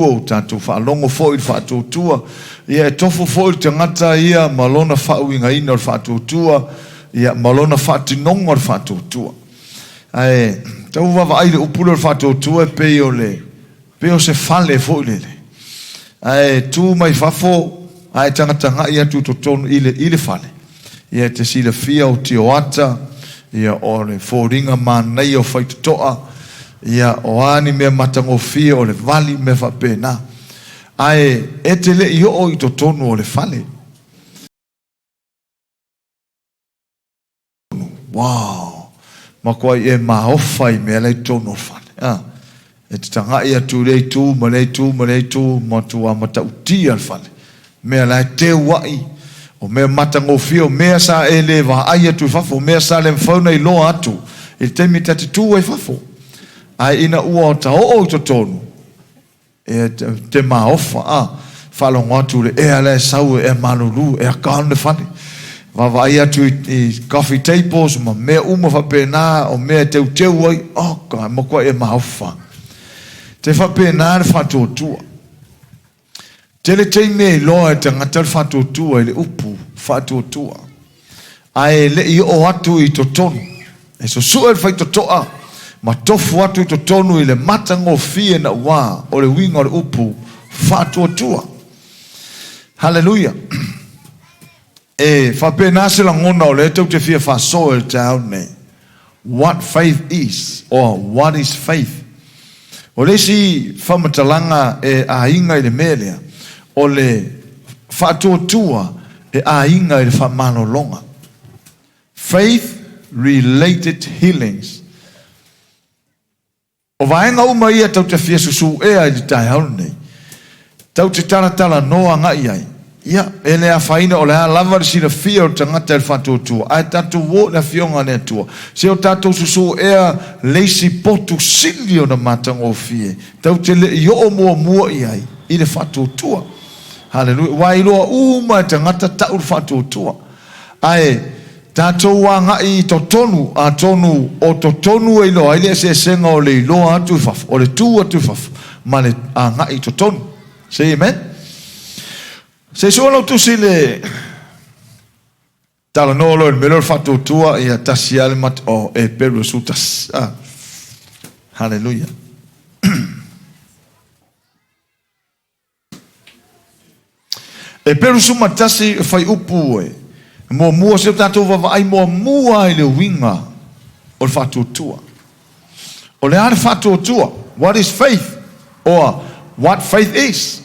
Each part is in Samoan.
Ua tatou faalogo foi i le faatuatua, ia e tofu foi le tagata ia ma lona faauigaina o le faatuatua, ia ma lona faatinoga o le faatuatua. Ae tau vaavaai i le upu lea o le faatuatua e pei o le pei o se fale foi lele. Ae tu mai fafo ae tagatagai atu i totonu i le i le fale. Ia e te silafia o tioata, ia o le foliga manaia o faitotoa, ia o a ni mea matagofie o le vali mea faapena. Ae e te le i oo i totonu o le fale. Wow! Matuai e maofa i mea la i totonu o le fale. A, e te tagai atu i lea itu ma lea itu ma lea itu, matua matautia le fale. Mea la e teu ai, o mea matagofie, o mea sa e le vaai atu i fafo, o mea sa le mafai ona iloa atu i le taimi ta te tu ai fafo. Ae ina ua ta oo i totonu, E te maofa, a faalogo atu i le ea la e sau e ea malulu, ea gone le fale. Vaavaai atu i coffee tables ma mea uma faapena, o mea e teuteu ai, oh God, matuai e maofa. Te faapena le faatuatua. Tele taimi e iloa e tagata le faatuatua i le upu faatuatua. Ae le i oo atu i totonu. E susue le faitotoa ma tofu atu i totonu i le matagofie naua o le uiga o le upu faatuatua. Haleluia! E faapena se lagona o lea tou te fia faasoa i le taeao lenei. What faith is or what is faith? O le isi faamatalaga e aiga i le mea lea, o le faatuatua e aiga i le faamalologa. Faith related healings. O vaega uma ia tou te fia susuʻea i le taeao lenei, tou te talatalanoa agai ai. Ia, e le afaina o le a lava le silafia o le tagata i le faatuatua, ae tatou o i le Afioga a le Atua, se o tatou susuʻea le isi potu sili ona matagofie, tou te le i oo muamua i ai i le faatuatua. Haleluia! Aua e iloa uma e tagata tau le faatuatua. Ae tatou agai i totonu, atonu o totonu e iloa ai le eseesega o le iloa atu i fafo, o le tu atu i fafo, ma le agai i totonu. Say amen. Se i sua lau tusi i le talanoa loa i le mea lea o le faatuatua, ia tasi lava le mat, oh, e peru e su tasi. Ah. Hallelujah. E peru 11 e whaiupu e. Muamua se o tatou vaavaai muamua i le uiga o le faatuatua. O le a le faatuatua? What is faith? Or what faith is?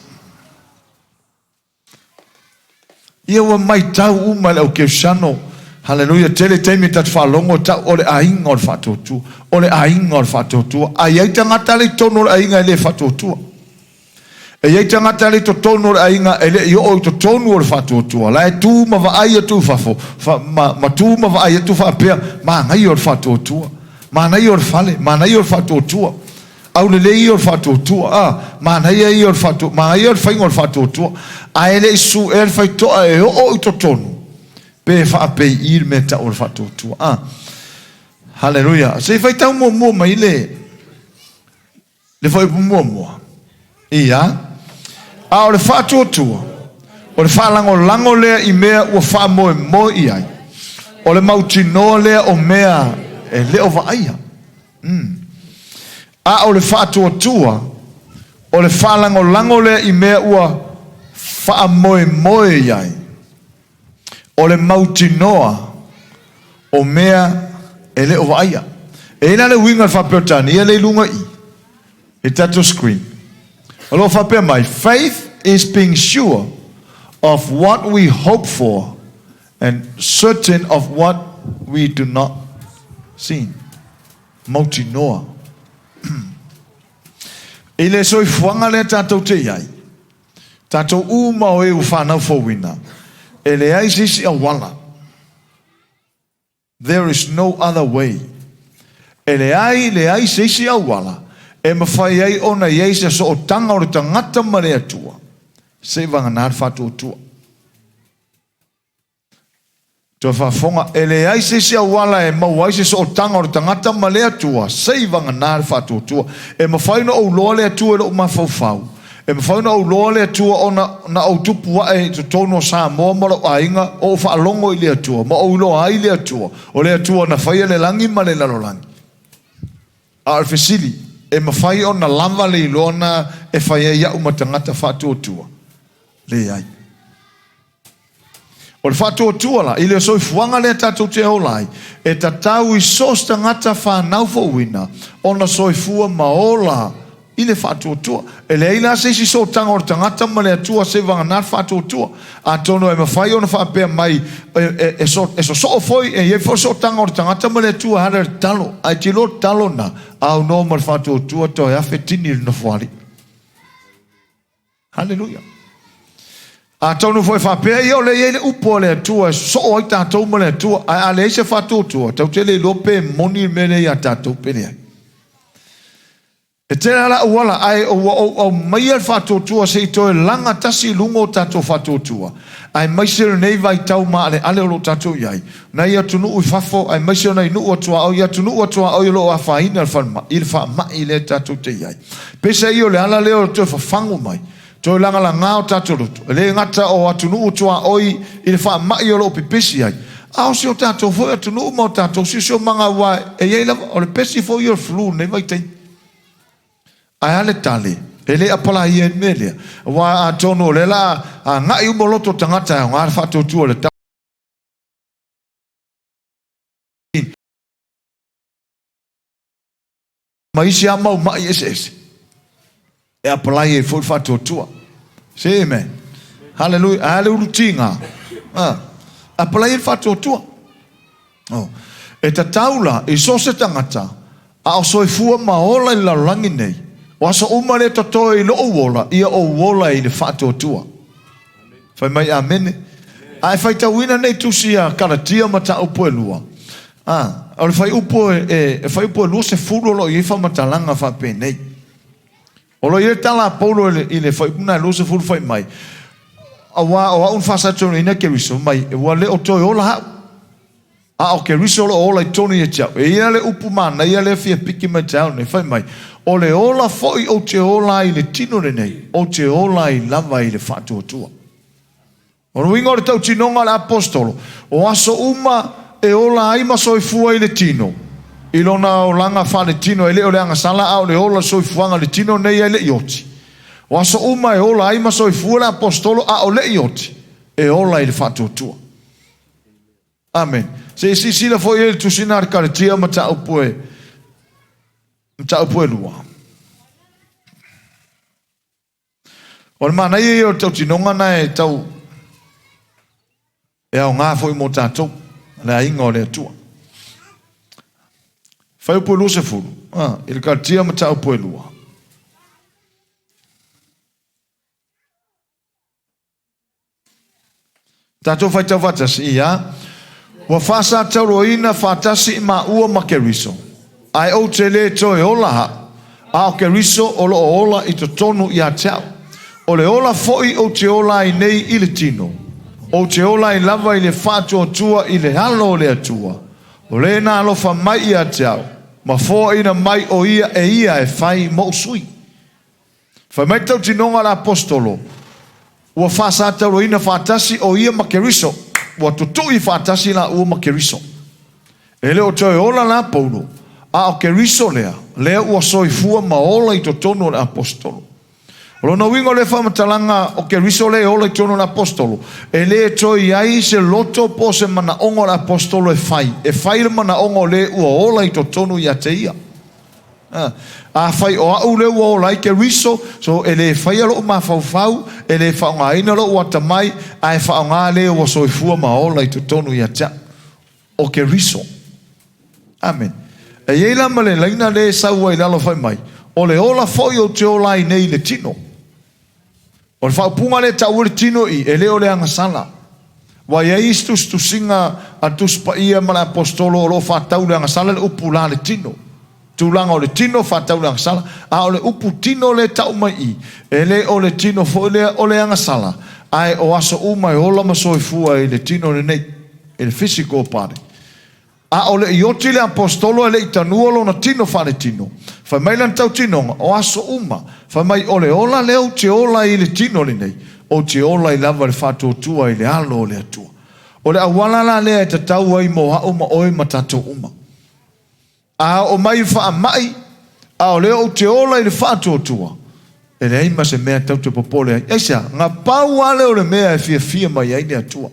Ia ua maitau uma e le au Keusiano. Haleluia, tele taimi tatou faalogo tau o le aiga o le faatuatua, o le aiga o le faatuatua. A i ai tagata le i totonu o le aiga e le faatuatua. E i ai tagata le i totonu o le aiga e le i oo i totonu o le faatuatua. La e tu ma vaai atu i fafo, fa, ma, ma tu ma vaai atu faapea, manaia o le faatuatua. Manaia o le fale, manaia o le faatuatua. Aulelei ia o le faatuatua, a, manaia ia o le faatuatua, manaia o le faiga o le faatuatua. Ae le i suea le faitoa e oo i totonu, pe faapei i le mea tau o le faatuatua. A, haleluia. Se i faitau muamua mai le, le fuaiupu muamua. Ia. A o le faatuatua, o le faalagolago lea i mea ua faamoemoe i ai. O le mautinoa lea o mea e le o vaaia. Mm. A o le faatuatua, o le faalagolago lea i mea ua faamoemoe i ai. O le mautinoa o mea e le o vaaia. E i ai la le uiga o le faa-Peretania lea i luga i i tatou screen. O lo o faapea mai, Faith is being sure of what we hope for and certain of what we do not see. Mautinoa. I le soifuaga lea tatou te i ai, tatou uma o e ua fanau fouina, e leai se isi auala. There is no other way. E leai, leai se isi auala e mafai ai ona i ai se sootaga o le tagata ma le Atua, seivagana le faatuatua. Toe faafofoga, e leai se isi auala e maua ai se sootaga o le tagata ma le Atua, seivagana le faatuatua. E mafai ona ou iloa le Atua i lou mafaufau. E mafai ona ou iloa le Atua ona na ou tupu ae i totonu o Samoa ma lou aiga, o ou faalogo i le Atua, ma ou iloa ai le Atua, o le Atua na faia le lagi ma le lalolagi. A o le fesili, e mafai ona lava le iloa na e fai ai au ma tagata faatuatua? Leai. O le faatuatua la, i le soifuaga lea tatou te ola ai, e tatau i so o se tagata fanau fouina ona soifua ma ola i le faatuatua. E leai la se isi sootaga o le tagata ma le Atua seivagana le faatuatua. Atonu e mafai ona faapea mai, e sosoo foi, e i ai foi sootaga o le tagata ma le Atua e ala i le tatalo, ae te iloa le tatalo lena, aunoa ma le faatuatua toe afe tini i le Nofoalii. Haleluia. Atonu foi faapea ia o lea e i ai le upu a le Atua e sosoo ai tatou ma le Atua, ae a leai se faatuatua, tatou te le iloa pe moni le mea lea ia tatou pe leai. E tele lava la auala, ae ua ou aumaia le faatuatua se i toe laga tasi i luga o tatou faatuatua, aemaise lenei vaitau maaleale o lo o tatou i ai, nai atunuu i fafo aemaise o nai nuu a tuaoi, atunuu a tuaoi o lo o afaina i le faamai lea tatou te i ai. Peiseai o le ala lea o le toe fafagu mai, toe lagalaga o tatou loto, e le gata o atunuu tuaoi i le faamai o lo o pepesi ai, a o si o tatou foi atunuu ma o tatou siosiomaga aua e i ai lava, o le pesi foi ia o le flu i lenei vaitaimi. Ae a le tali? E le apalaia ai le mea lea, aua atonu o lea o le a agai uma loto o tagata e aoga le faatuatua o le ma isi lava mau ma'i eseese e apalai ai foi le faatuatua. Say amen. Hallelujah. Ae a le ulu tiga? Ah, apalai ai le faatuatua. Oh. E tatau la i so o se tagata a o soifua ma ola i le lalolagi nei, o aso uma lea totoe i lou ola, ia ou ola i le faatuatua. Fai mai amene. A e faitauina nei tusi a Kalatia mataupu e lua, a, o le fuaiupu e, e, fuaiupu e 20 o lo o i ai faamatalaga faapenei. O lo o i ai le tala a Paulo i le, i le fuaiupu lena e 20 fai mai, Auā o au na faasatuaina Keriso mai, ua le o toe ola au. A o Keriso o lo o ola i totonu ia te au. E i ai le upu manaia lea e fia piki mai te au nei, fai mai, O le ola foi ou te ola ai i le tino lenei, ou te ola ai lava i le faatuatua. O le uiga o le tautinoga a le Aposetolo, o aso uma e ola ai ma soifua i le tino, i lona olaga faaletino, e le o le agasala, a o le ola soifuaga i le tino nei e le i oti. O aso uma e ola ai ma soifua le Aposetolo a o le i oti, e ola i le faatuatua. Amene. Se i silasila foi i ai le tusina a le Kaletia mataupu e mataupu e lua. O le manaia ia o le tautinoga na e tau e aoga foi mo tatou, le aiga o le Atua. Fuaiupu e 20, ah, i le Kaletia mataupu e lua. Tatou faitau faatasi, ia. Ua faasatauroina faatasi i maua ma Keriso, ae ou te lē toe ola ha'u, a o Keriso o lo o ola i totonu ia te a'u. O le ola fo'i ou te ola ai nei i le tino, ou te ola ai lava i le faatuatua i le Alo o le Atua, o lē na alofa mai ia te a'u, ma foaina mai o ia e ia e fai mo'u sui. Fai mai le tautinoga a le Aposetolo, Ua faasatauroina faatasi o ia ma Keriso, ua tutui faatasi laua ma Keriso. E le o toe ola la Paulo, a o Keriso lea, lea ua soifua ma ola i totonu o le Aposetolo. O lona uiga o lea faamatalaga o Keriso lea e ola i totonu o le Aposetolo, e le toe i ai se loto po o se manaoga o le Aposetolo e fai, e fai le manaoga o le ua ola i totonu ia te ia. Afai o a'u lea ua ola ai Keriso, so e le faia lo'u mafaufau, e le faaaogaina lo'u atamai, ae faaaoga le ua soifua ma ola i totonu ia te a'u, o Keriso. Amene. E i ai la ma le laina lea e sau ai i lalo fai mai, O le ola foi ou te ola ai nei i le tino. O le faaupuga lea e tau ai le tino i, e le o le agasala. Ua i ai isi tusitusiga a le Tusi Paia ma le Aposetolo o lo o faatau le agasala le upu la le tino. Tulaga o le tino faatau le agasala, a o le upu tino lea e tau mai i, e le o le tino foi lea o le agasala, ae o aso uma e ola ma soifua i le tino lenei, i le physical body. A o le i oti le Aposetolo e le i tanua lona tino faaletino, fai mai lana tautinoga, O aso uma, fai mai, o le ola lea ou te ola ai i le tino lenei, ou te ola ai lava i le faatuatua i le Alo o le Atua. O le auala la lea e tatau ai mo a'u ma oe ma tatou uma. A oo mai i faamai, a o lea ou te ola i le faatuatua, e leai ma se mea tatou te popole ai. Aisea? Na pau lava lea o le mea e fiafia mai ai le Atua.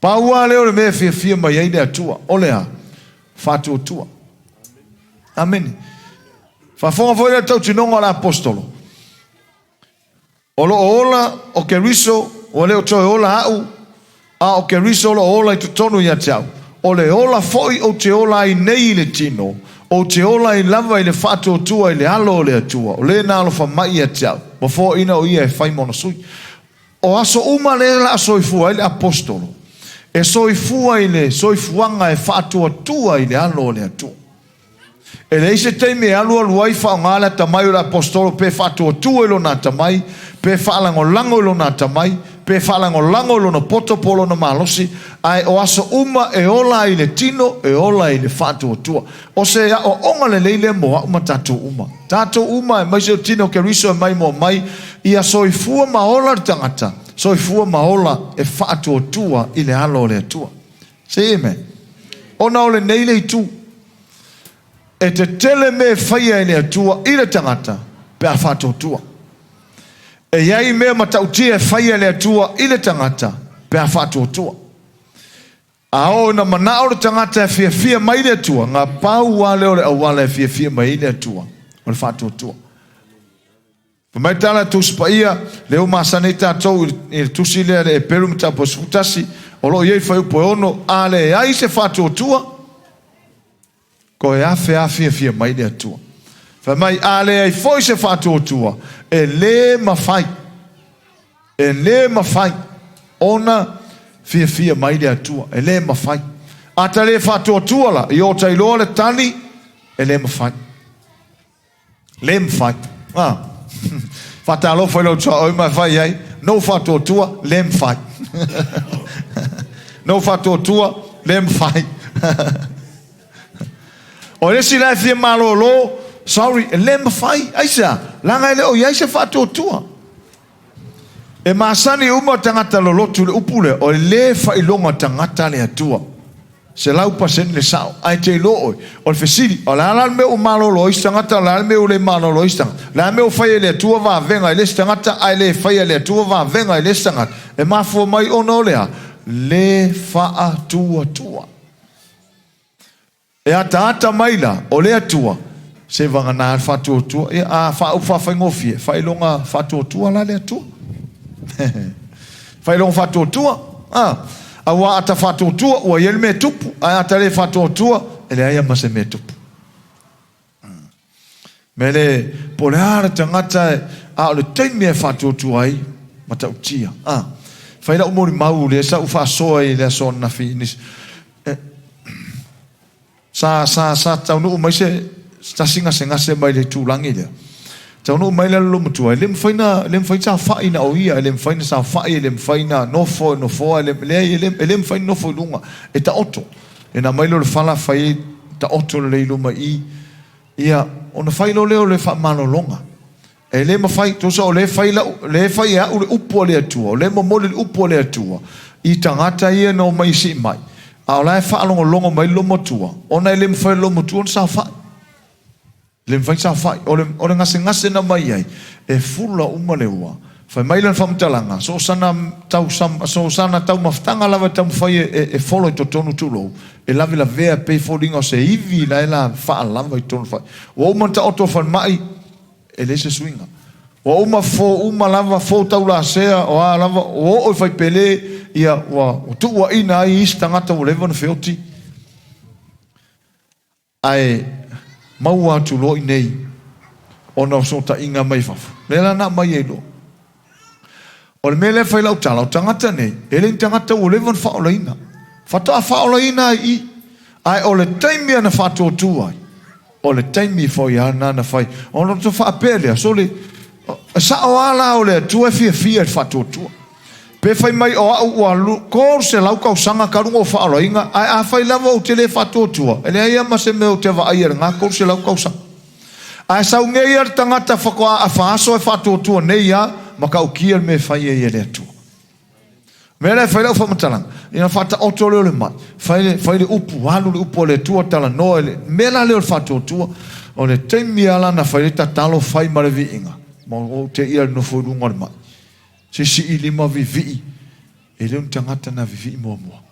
Pau lava lea o le mea e fiafia mai ai le Atua, o le a? Faatuatua. Amene. Faafofoga foi lea i le tautinoga o le Aposetolo. O lo o ola o Keriso, ua le o toe ola a'u, a o Keriso o lo o ola i totonu ia te au. O le ola foi ou te ola ai nei i le tino, ou te ola ai lava i le faatuatua i le Alo o le Atua, o le na alofa mai ia te au, ma foaina o ia e fai ma ona sui. O aso uma lea la a soifua ai le Aposetolo, e soifua i le soifuaga e faatuatua i le Alo o le Atua. E leai se taimi e alualu ai faaaoga le atamai o le Aposetolo pe faatuatua i lona atamai, pe faalagolago i lona atamai, pe faalagolago i lona poto po o lona malosi, ae o aso uma e ola ai le tino, e ola ai le faatuatua. O se aoaoga lelei lea mo a'u ma tatou uma. Tatou uma, aemaise o tino Keriso e maimoa mai, ia soifua ma ola le tagata, soifua ma ola e faatuatua i le alo o le Atua. Say amen. Ona o lenei le itu. E tetele mea e faia e le Atua i le tagata pe a faatuatua. E i ai mea matautia e faia e le Atua i le tagata pe a faatuatua. A oo ina manao le tagata e fiafia mai le Atua, na pau lava lea o le auala e fiafia mai ai le Atua, o le faatuatua. Fai mai tala Tusi Paia, lea ua masani ai tatou i le tusi lea le Eperu mataupu 11, o lo o i ai fuaiupu e 6, a leai se faatuatua, Toe afeafiafia mai le Atua. Fai mai, a leai foi se faatuatua, e lē mafai, e lē mafai ona fiafia mai le Atua. E lē mafai. A ta lē faatuatua la, i o ta iloa le tali, e lē mafai. Lē mafai. A. Faatalofa i lou tuaoi ma e fai ai, No faatuatua, lē mafai. No faatuatua, lē mafai. O le isi la e fia malolo, sorry, e lē mafai. Aisea? Leaga e le o i ai se faatuatua. E masani uma tagata lolotu i le upu lea, o le lē faailoga tagata le Atua. 100% le sao. Ae te iloa oe, o le fesili, o le a la le mea ua malolo ai isi tagata, o le a le mea ua le malolo ai isi tagata? O le a le mea ua faia e le Atua vavega i le isi tagata, ae le faia e le Atua vavega i le isi tagata? E mafua mai ona o le a? Le faatuatua. E ataata mai la o le Atua, se vagana le faatuatua. Ia, a faaupu faafaigofie, faailoga faatuatua la le Atua. Faailoga faatuatua, a, aua a ta faatuatua, ua i ai le mea e tupu, ae a ta le faatuatua, e leai lava ma se mea e tupu. Mea le, po o le a le tagata, a o le taimi e faatuatua ai, matautia. A, fai lau molimau lea sa ou faasoa i le aso ananafi i nisi. E, sa, sa, sa taunuu mai se, se tasi gasegase mai le itulagi lea. Taunuu mai le lolomatua, e le mafai na, le mafai na saofai na o ia, e le mafai na saofai, e le mafai na nofo i nofoa, e le, leai, e le, e le mafai na nofo i luga, e taoto. E na mai lea o le fala fai ai taoto lelei i luma i i, ia, ona fai loa lea o le faamalologa. E le mafai, tusa o lea e fai lau, lea e fai e a'u le upu a le Atua, o lea e momoli le upu a le Atua i tagata ia na omai e sii mai, a o la e faalogologo mai le loomatua, ona e le mafai e le loomatua ona saofai. E le mafai ona saofai. O le, o le gasegase na mai ai, e fula uma le ua. Fai mai lana faamatalaga, so o sana tau, so o sana taumafataga lava e taumafai e, e, e fola i totonu tulou, e lavelavea e pei foliga o se ivi la e la faalava i totonu o le fale. Ua uma ona taoto le falemai, e leai se suiga. Ua uma fo uma lava, fo taulasea, o a lava, ua oo i faipele, ia, ua, ua tuuaina ai isi tagata ua leva ona feoti. Ae maua atu loa i nei ona o sootaiga mai fafo. Lea la na aumai ai loa. O le mea lea e fai lau tala, o tagata nei, e le ni tagata ua leva ona faaolaina. Faatoa faaolaina ai i. Ae o le taimi ana faatuatua ai, o le taimi foi a na na fai. Ona to faapea lea, sole, e sao a la o le Atua e fiafia i le faatuatua. Pe fai mai o au ua 300 tausaga talu ona ou faaolaina, ae afai lava ou te le faatuatua, e leai lava ma se mea ou te vaaia i lena 300 tausaga. Ae sau nei lava le tagata faatoa afa aso e faatuatua nei lava, matautia le mea e fai ai e le Atua. O le mea lea e fai lau faamatalaga, ina faataoto lea o le mai, fai le, fai le upu, alu le upu a le Atua, talanoa i le mea la lea o le faatuatua, o le taimi lava la na fai ai le tatalo, fai ma le viiga, ma ou te ia le nofo i luga o le mai. Sisii lima vivii, e le o ni tagata na vivii muamua.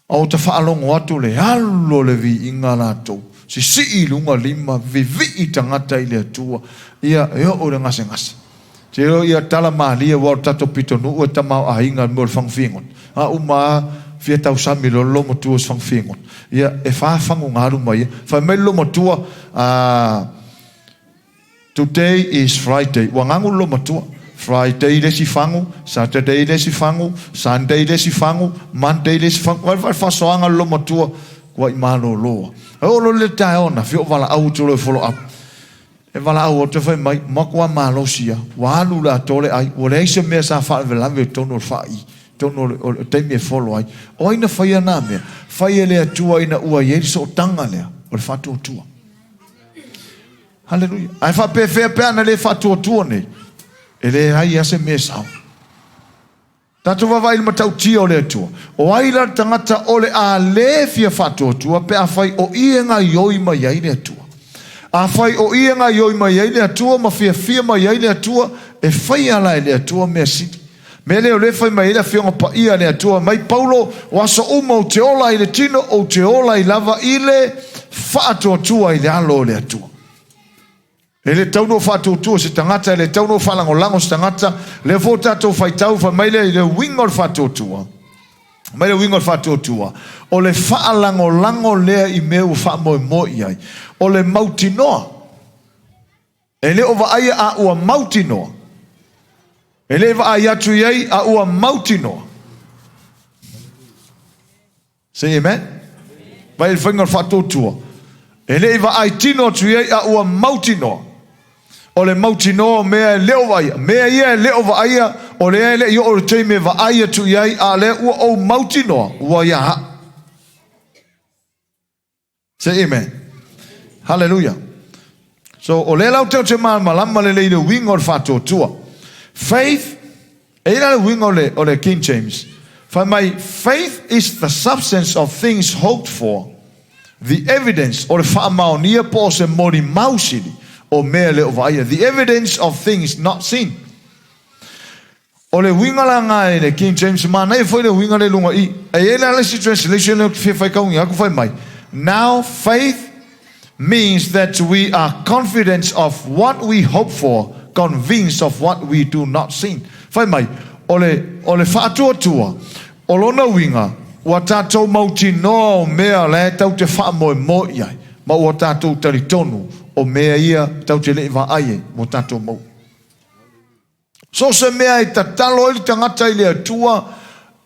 A ua ta faalogo atu le alu o le viiga latou, sisii i luga lima, vivii tagata i le Atua, ia, e oo i le gasegase. Te iloa ia tala malie aua o le tatou pitonuu e tamaoaiga i le mea o le fagu figota. A uma a fia tausami loa le lomatua i se fagu figota, ia, e fa fagu na alu mai ai. Fai mai le lomatua, a, Today is Friday. Ua gagu le loomatua. Friday le isi fagu, Saturday le isi fagu, Sunday le isi fagu, Monday le isi fagu. Vaai le faasoaga a le loomatua, ua i malolo a. E oo loa i le taeao ananafi, o valaau atu loa e follow up. E valaau atu e fai mai, matua malosi a, ua alu le atoa le ai, ua leai se mea sa faalavelave i totonu o le faai, totonu o le taimi e follow ai. O ai na faia na mea? Fai e le Atua ina ua i ai le sootaga lea o le faatuatua. Haleluia. Ae faapefea pe ana le faatuatua nei? E leai lava se mea e sao. Tatou vaavaai i le matautia o le Atua. O ai la le tagata o le a le fia faatuatua pe afai o i e gaioi mai ai le Atua? Afai o i e gaioi mai ai le Atua ma fiafia mai ai le Atua, e faia la e le Atua mea sili. Mea lea o lea e fai mai ai le Afioga Paia a le Atua mai Paulo, o aso uma ou te ola ai i le tino, ou te ola ai lava i le faatuatua i le alo o le Atua. E le tatau ona ou faatuatua se tagata, e le tatau ona ou faalagolago se tagata. Lea foi o tatou faitau, fai mai lea i le uiga o le faatuatua. Mai le uiga o le faatuatua, o le faalagolago lea i mea ua faamoemoe i ai. O le mautinoa. E le o vaaia a ua mautinoa. E le vaai atu i ai a ua mautinoa. Say amen. Vai le faiga o le faatuatua. E le i vaai tino atu i ai a ua mautinoa. O le mautinoa o mea e le o vaaia. Mea ia e le o vaaia, o lea e le i oo i le taimi e vaai atu i ai, a o lea ua ou mautinoa, ua ia au. Say amen. Hallelujah. So, o lea la ou te te malamalama lelei i le uiga o le faatuatua. Faith, e i la le uiga o le, o le King James. Fai mai, faith is the substance of things hoped for, the evidence, o le faamaonia po o se molimau sili o mea e le o vaaia. The evidence of things not seen. O le uiga la na i le King James, manaia foi le uiga lea i luga i i. E i ai la le isi translation lea ou te fia faitauina atu fai mai, Now faith means that we are confident of what we hope for, convinced of what we do not see. Fai mai, o le, o le faatuatua, o lona uiga, ua tatou mautinoa o mea la e tau te faamoemoe i ai, ma ua tatou talitonu o mea ia tau te le i vaai ai, ua tatou maua. So o se mea e tatalo ai le tagata i le Atua,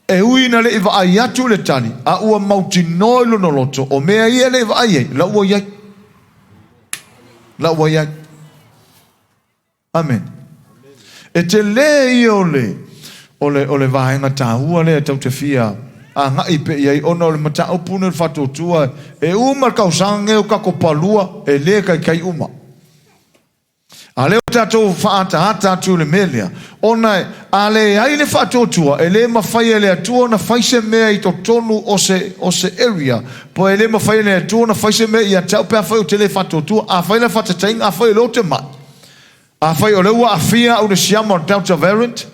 e ui ina le i vaai atu i le tali, a ua mautinoa i lona loto, o mea ia e le i vaai ai, la ua i ai. La ua i ai. Amene. E tele ia o le, o le, o le vaega taua lea tau te fia agai pea i ai, ona o le mataupu nei o le faatuatua, e uma le tausaga nei o tatou palua, e le taitai uma. A lea ua tatou faaataata atu i le mea lea, ona a leai le faatuatua, e le mafai e le Atua ona fai se mea i totonu o se, o se area, po e le mafai e le Atua ona fai se mea ia te au pe afai ou te le faatuatua. Afai la faataitaiga, afai o lea ou te mai, afai o lea ua aafia au i le siama o le Delta variant,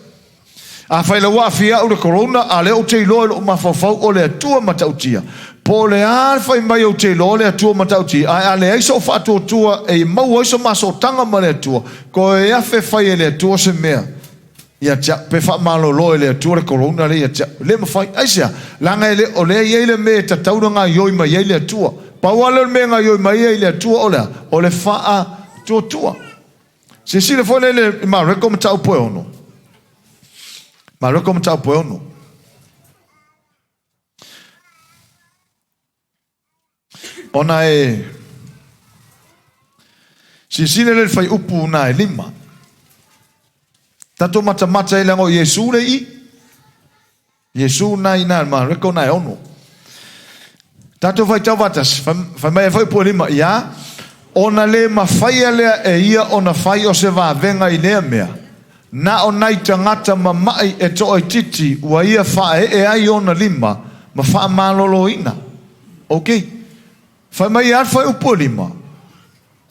Afai la ua aafia au i le Corona, a lea ou te iloa i lou mafaufau o le Atua matautia. Po o le a le fai mai ou te iloa o le Atua matautia, ae a leai sou faatuatua e maua ai so ma sootaga ma le Atua, toe afe fai e le Atua se mea ia te au, pe faamalolo e le Atua le Corona lea ia te au. Le mafai. Aisea? Leaga e le o lea e i ai le mea e tatau ona gaioi mai ai le Atua. Pau lava lea o le mea e gaioi mai ai le Atua o le a? O le faatuatua. Silasila foi lea i le Mareko mataupu e ono. Mareko mataupu e ono. Ona e silasila lea i le fuaiupu na e lima. Tatou matamata ai leaga o Iesu le i i. Iesu na i ina i le Mareko na e ono. Tatou faitau faatasi, fai mai ai foi pue lima, ia, ona le mafaia lea e ia ona fai o se vavega i lea mea, na o nai tagata mama'i e toaitiiti ua ia faaee ai ona lima ma faamaloloina. Ok. Fai mai ia le fuaiupu e lima,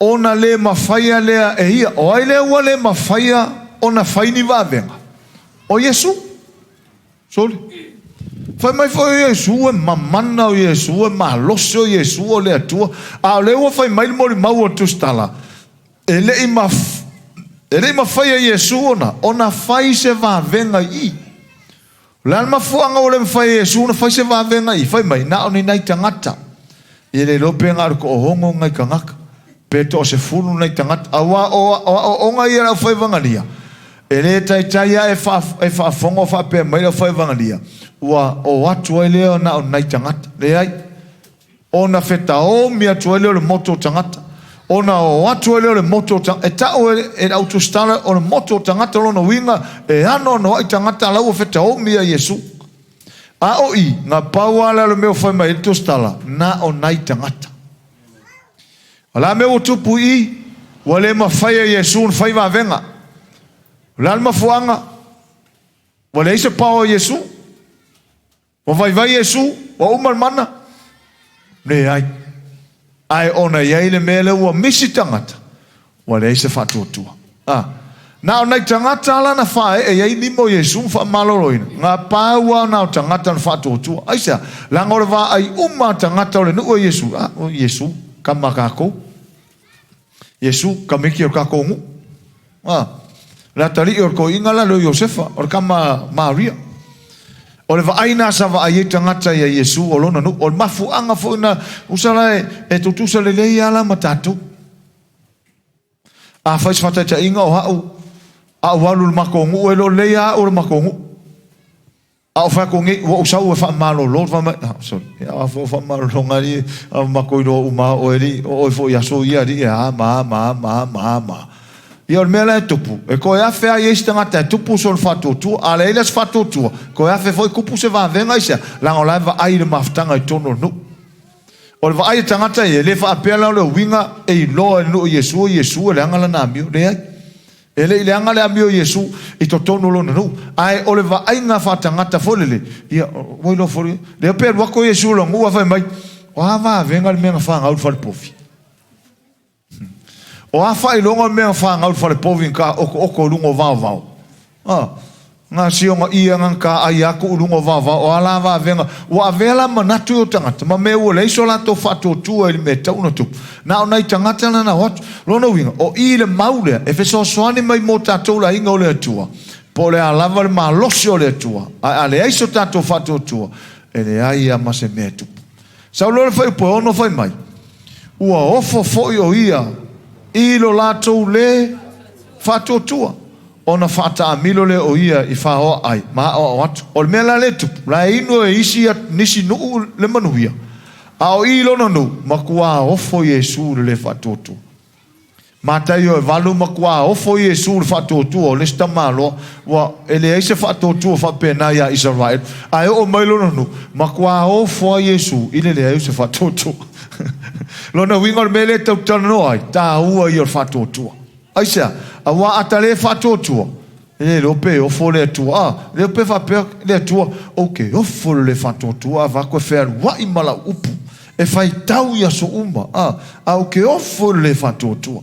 ona le mafaia lea e ia. O ai lea ua le mafaia ona fai ni vavega? O Iesu. Soli. Fai mai foi o Iesu e mamana, o Iesu e malosi, o Iesu o le Atua. A o lea ua fai mai le molimau o le Tusitala, e le i maf e le i mafaia e Iesu ona ona fai se vavega i i. O le a le mafuaaga ua le mafai e Iesu ona fai se vavega i i? Fai mai, na o ni nai tagata. Ia le iloa pe na o le toaono nai tagata, pe toasefulu nai tagata, aua o aoaoga ia a le aufaievagalia, e le taitai lava e faafofoga o faapea mai le aufaievagalia, ua o atu ai lea na o nai tagata. Leai. Ona fetaomi atu ai lea o le motu o tagata. Ona o atu ai lea o le motu o tagata. E tau e le au tusitala o le motu o tagata lona uiga e anoanoai tagata la ua fetaomi ia Iesu. A o i, na pau lava lea o le mea ua fai mai ai le tusitala, na o nai tagata. O le a mea ua tupu i i? Ua le mafai e Iesu ona fai vavega. O le a le mafuaaga? Ua leai se pao a Iesu. Ua vaivai Iesu, ua uma le mana? Leai. Ae ona i ai le mea lea ua misi tagata, ua leai se faatuatua. A, na o nai tagata la na faaee i ai lima o Iesu ma faamaloloina, na pau lava na o tagata na faatuatua. Aisea? Leaga o le vaai uma a tagata o le nuu e Iesu, a, o Iesu, kama a kakou. Iesu, tamaiti o le tatou nuu. A, le atalii o le toeaina la lea o Iosefa, o le tama a Maria. O le vaai na sa vaai ai tagata ia Iesu o lona nuu. O le mafuaaga foi na, usa la e, e tutusa lelei a la ma tatou. A fai se faataitaiga o a'u, a ou alu i le matou nuu, e le o lelei a a'u o le matou nuu. A ou fai atu nei, ua ou sau e faamalolo, fai mai, ah, sorry, ia, a foi faamalologa alii, a matou iloa uma lava oe alii, o oe foi i aso ia alii, e a ma a ma a ma a ma a ma a. Ia o le mea la e tupu, e toe afe lava i ai se tagata e tupu sona faatuatua, a leai la se faatuatua, toe afe foi tupu se vavega aisea? Leaga o la e vaai i le mafutaga i totonu o le nuu. O le vaai a tagata ia, e le faapea la o le uiga e iloa e le nuu o Iesu, o Iesu e leaga lana amio. Leai. E le i leaga le amio o Iesu i totonu o lona nuu, ae o le vaaiga faatagata foi lele, ia, ua iloa foi, lea pe alu atu Iesu i lona nuu ae fai mai, O a vavega le mea na fanau i le falepovi? O a faailoga le mea na fanau i le falepovi na taotooto i luga o vaovao? A. Nga sioga ia nga ta ai atu i luga o vaovao, o a la vavega, ua avea la manatu ia o tagata, ma mea ua leai so latou faatuatua i le mea e tatau ona tupu. Na o nai tagata la na o atu. Lona uiga, o i le mau lea e fesoasoani mai mo tatou le aiga o le Atua, po o le a lava le malosi o le Atua, ae a leai so tatou faatuatua, e leai lava ma se mea e tupu. Sau loa le fuaiupu e ono fai mai, Ua ofo foi o ia i lo latou lē faatuatua, ona faataamilo lea o ia i faoa ai ma aoao atu. O le mea la lea e tupu, la e inu e isi nisi nuu le manuia, a o i lona nuu, matuā ofo Iesu i le lē faatuatua. Mataio e valu matuā ofo Iesu i le faatuatua o le isi tamaloa, ua e leai se faatuatua faapena iā Isaraelu. Ae oo mai lona nuu, matuā ofo a Iesu i le leai o se faatuatua. Lona uiga o le mea lea e tau talanoa ai, tāua ia o le faatuatua. Aisea? Aua a ta le faatuatua, e le iloa pe ofo le Atua. A, le pe faapea le Atua, Ou te ofo i le le faatuatua, a vaku e fealuai ma lau upu, e faitau i aso uma, a, a ou te ofo i le le faatuatua.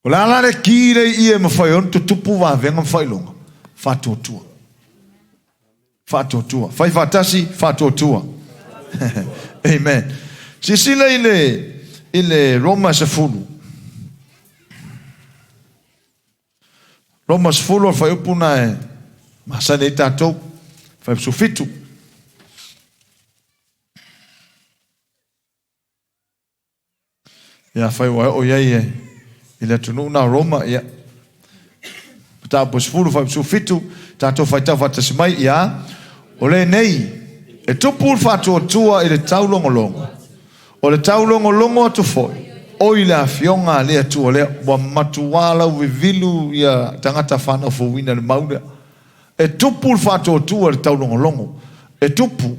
O le a la le ki lea i i e mafai ai ona tutupu vavega ma faailoga? Faatuatua. Faatuatua. Fai faatasi, faatuatua. Amen. Silasila i le, i le Roma 10. Roma 10 o le fuaiupu na e masani ai tatou. Fuaiupu 17. Ia, afai ua e oo i ai i le atunuu na o Roma, ia, mataupu 10, fuaiupu 17, tatou faitau faatasi mai, ia, o lenei, e tupu le faatuatua i le taulogologo, o le taulogologo atu foi. oi le Afioga a le Atua lea, ua matuā lauvivilu ia tagata fanau fouina i le mau lea. E tupu le faatuatua i le taulogologo. E tupu.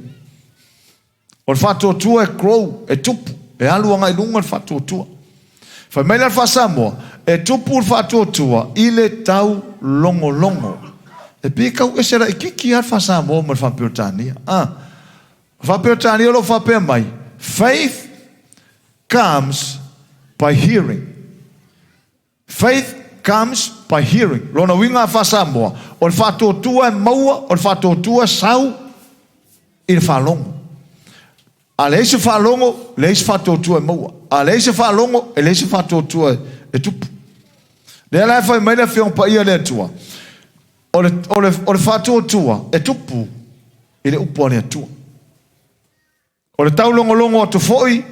O le faatuatua e grow, e tupu, e alu agai i luga le faatuatua. Fai mai la le faa-Samoa, e tupu le faatuatua i le taulogologo. E pei e tau ese laitiiti lava le faa-Samoa ma le faa-Peretania. A faa-Peretania o lo o faapea mai, Faith comes by hearing. Faith comes by hearing. Lona uiga faa-Samoa, o le faatuatua e maua, o le faatuatua e sau i le faalogo. A leai se faalogo, leai se faatuatua e maua. A leai se faalogo, e leai se faatuatua e tupu. Lea la e fai mai le Afioga Paia a le Atua, o le, o le, o le faatuatua e tupu i le upu a le Atua. O le taulogologo atu foi,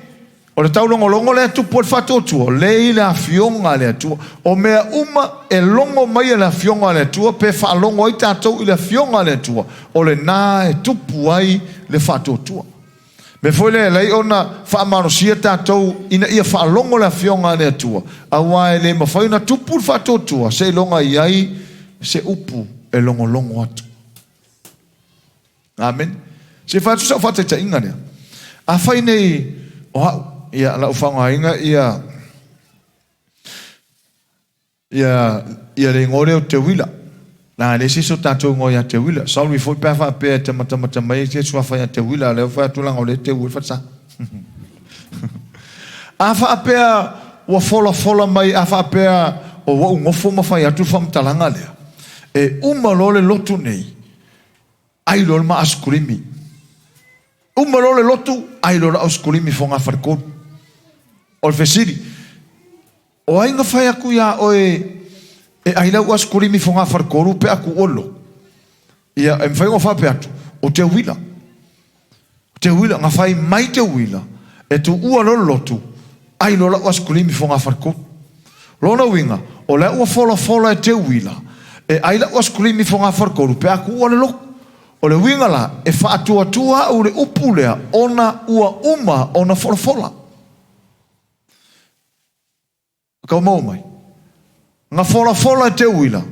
o le taulogologo lea e tupu ai le faatuatua, o lea e i le Afioga a le Atua. O mea uma e logo mai e le Afioga a le Atua, pe faalogo ai tatou i le Afioga a le Atua, o lena e tupu ai le faatuatua. Mea foi lea e alai ona faamalosia tatou ina ia faalogo le Afioga a le Atua, aua e le mafai ona tupu le faatuatua seiloga i ai se upu e logologo atu. Amene. Se i fai atu sau faataitaiga lea. Afai nei o au, ia, lau faaaogaina ia, ia, ia le igoa lea o Teuila. Leaga e leai se isi o tatou igoa ia Teuila. Sorry foi pe a faapea e te matamata mai ai se suafa ia Teuila, a o lea ua fai atu leaga o lea e teu ai le falesa. A faapea ua folafola mai, a faapea o ou nofo ma fai atu le faamatalaga lea, e uma loa le lotu nei, Ai loa le ma asikulimi. Uma loa le lotu, ai loa le asikulimi fogafaletolu. O le fesili, o ai na fai atu iā oe e ai lau asikulimi fogafaletolu pe a tuua le lotu? Ia, e mafai ona faapea atu, o Teuila. Teuila, na fai mai Teuila, e tuua loa le lotu, ai loa lau asikulimi fogafaletolu. Lona uiga, o lea ua folafola e Teuila, e ai lau asikulimi fogafaletolu pe a tuua le lotu. O le uiga la, e faatuatua au i le upu lea ona ua uma ona folafola. Kau maua mai. Na folafola e Teuila,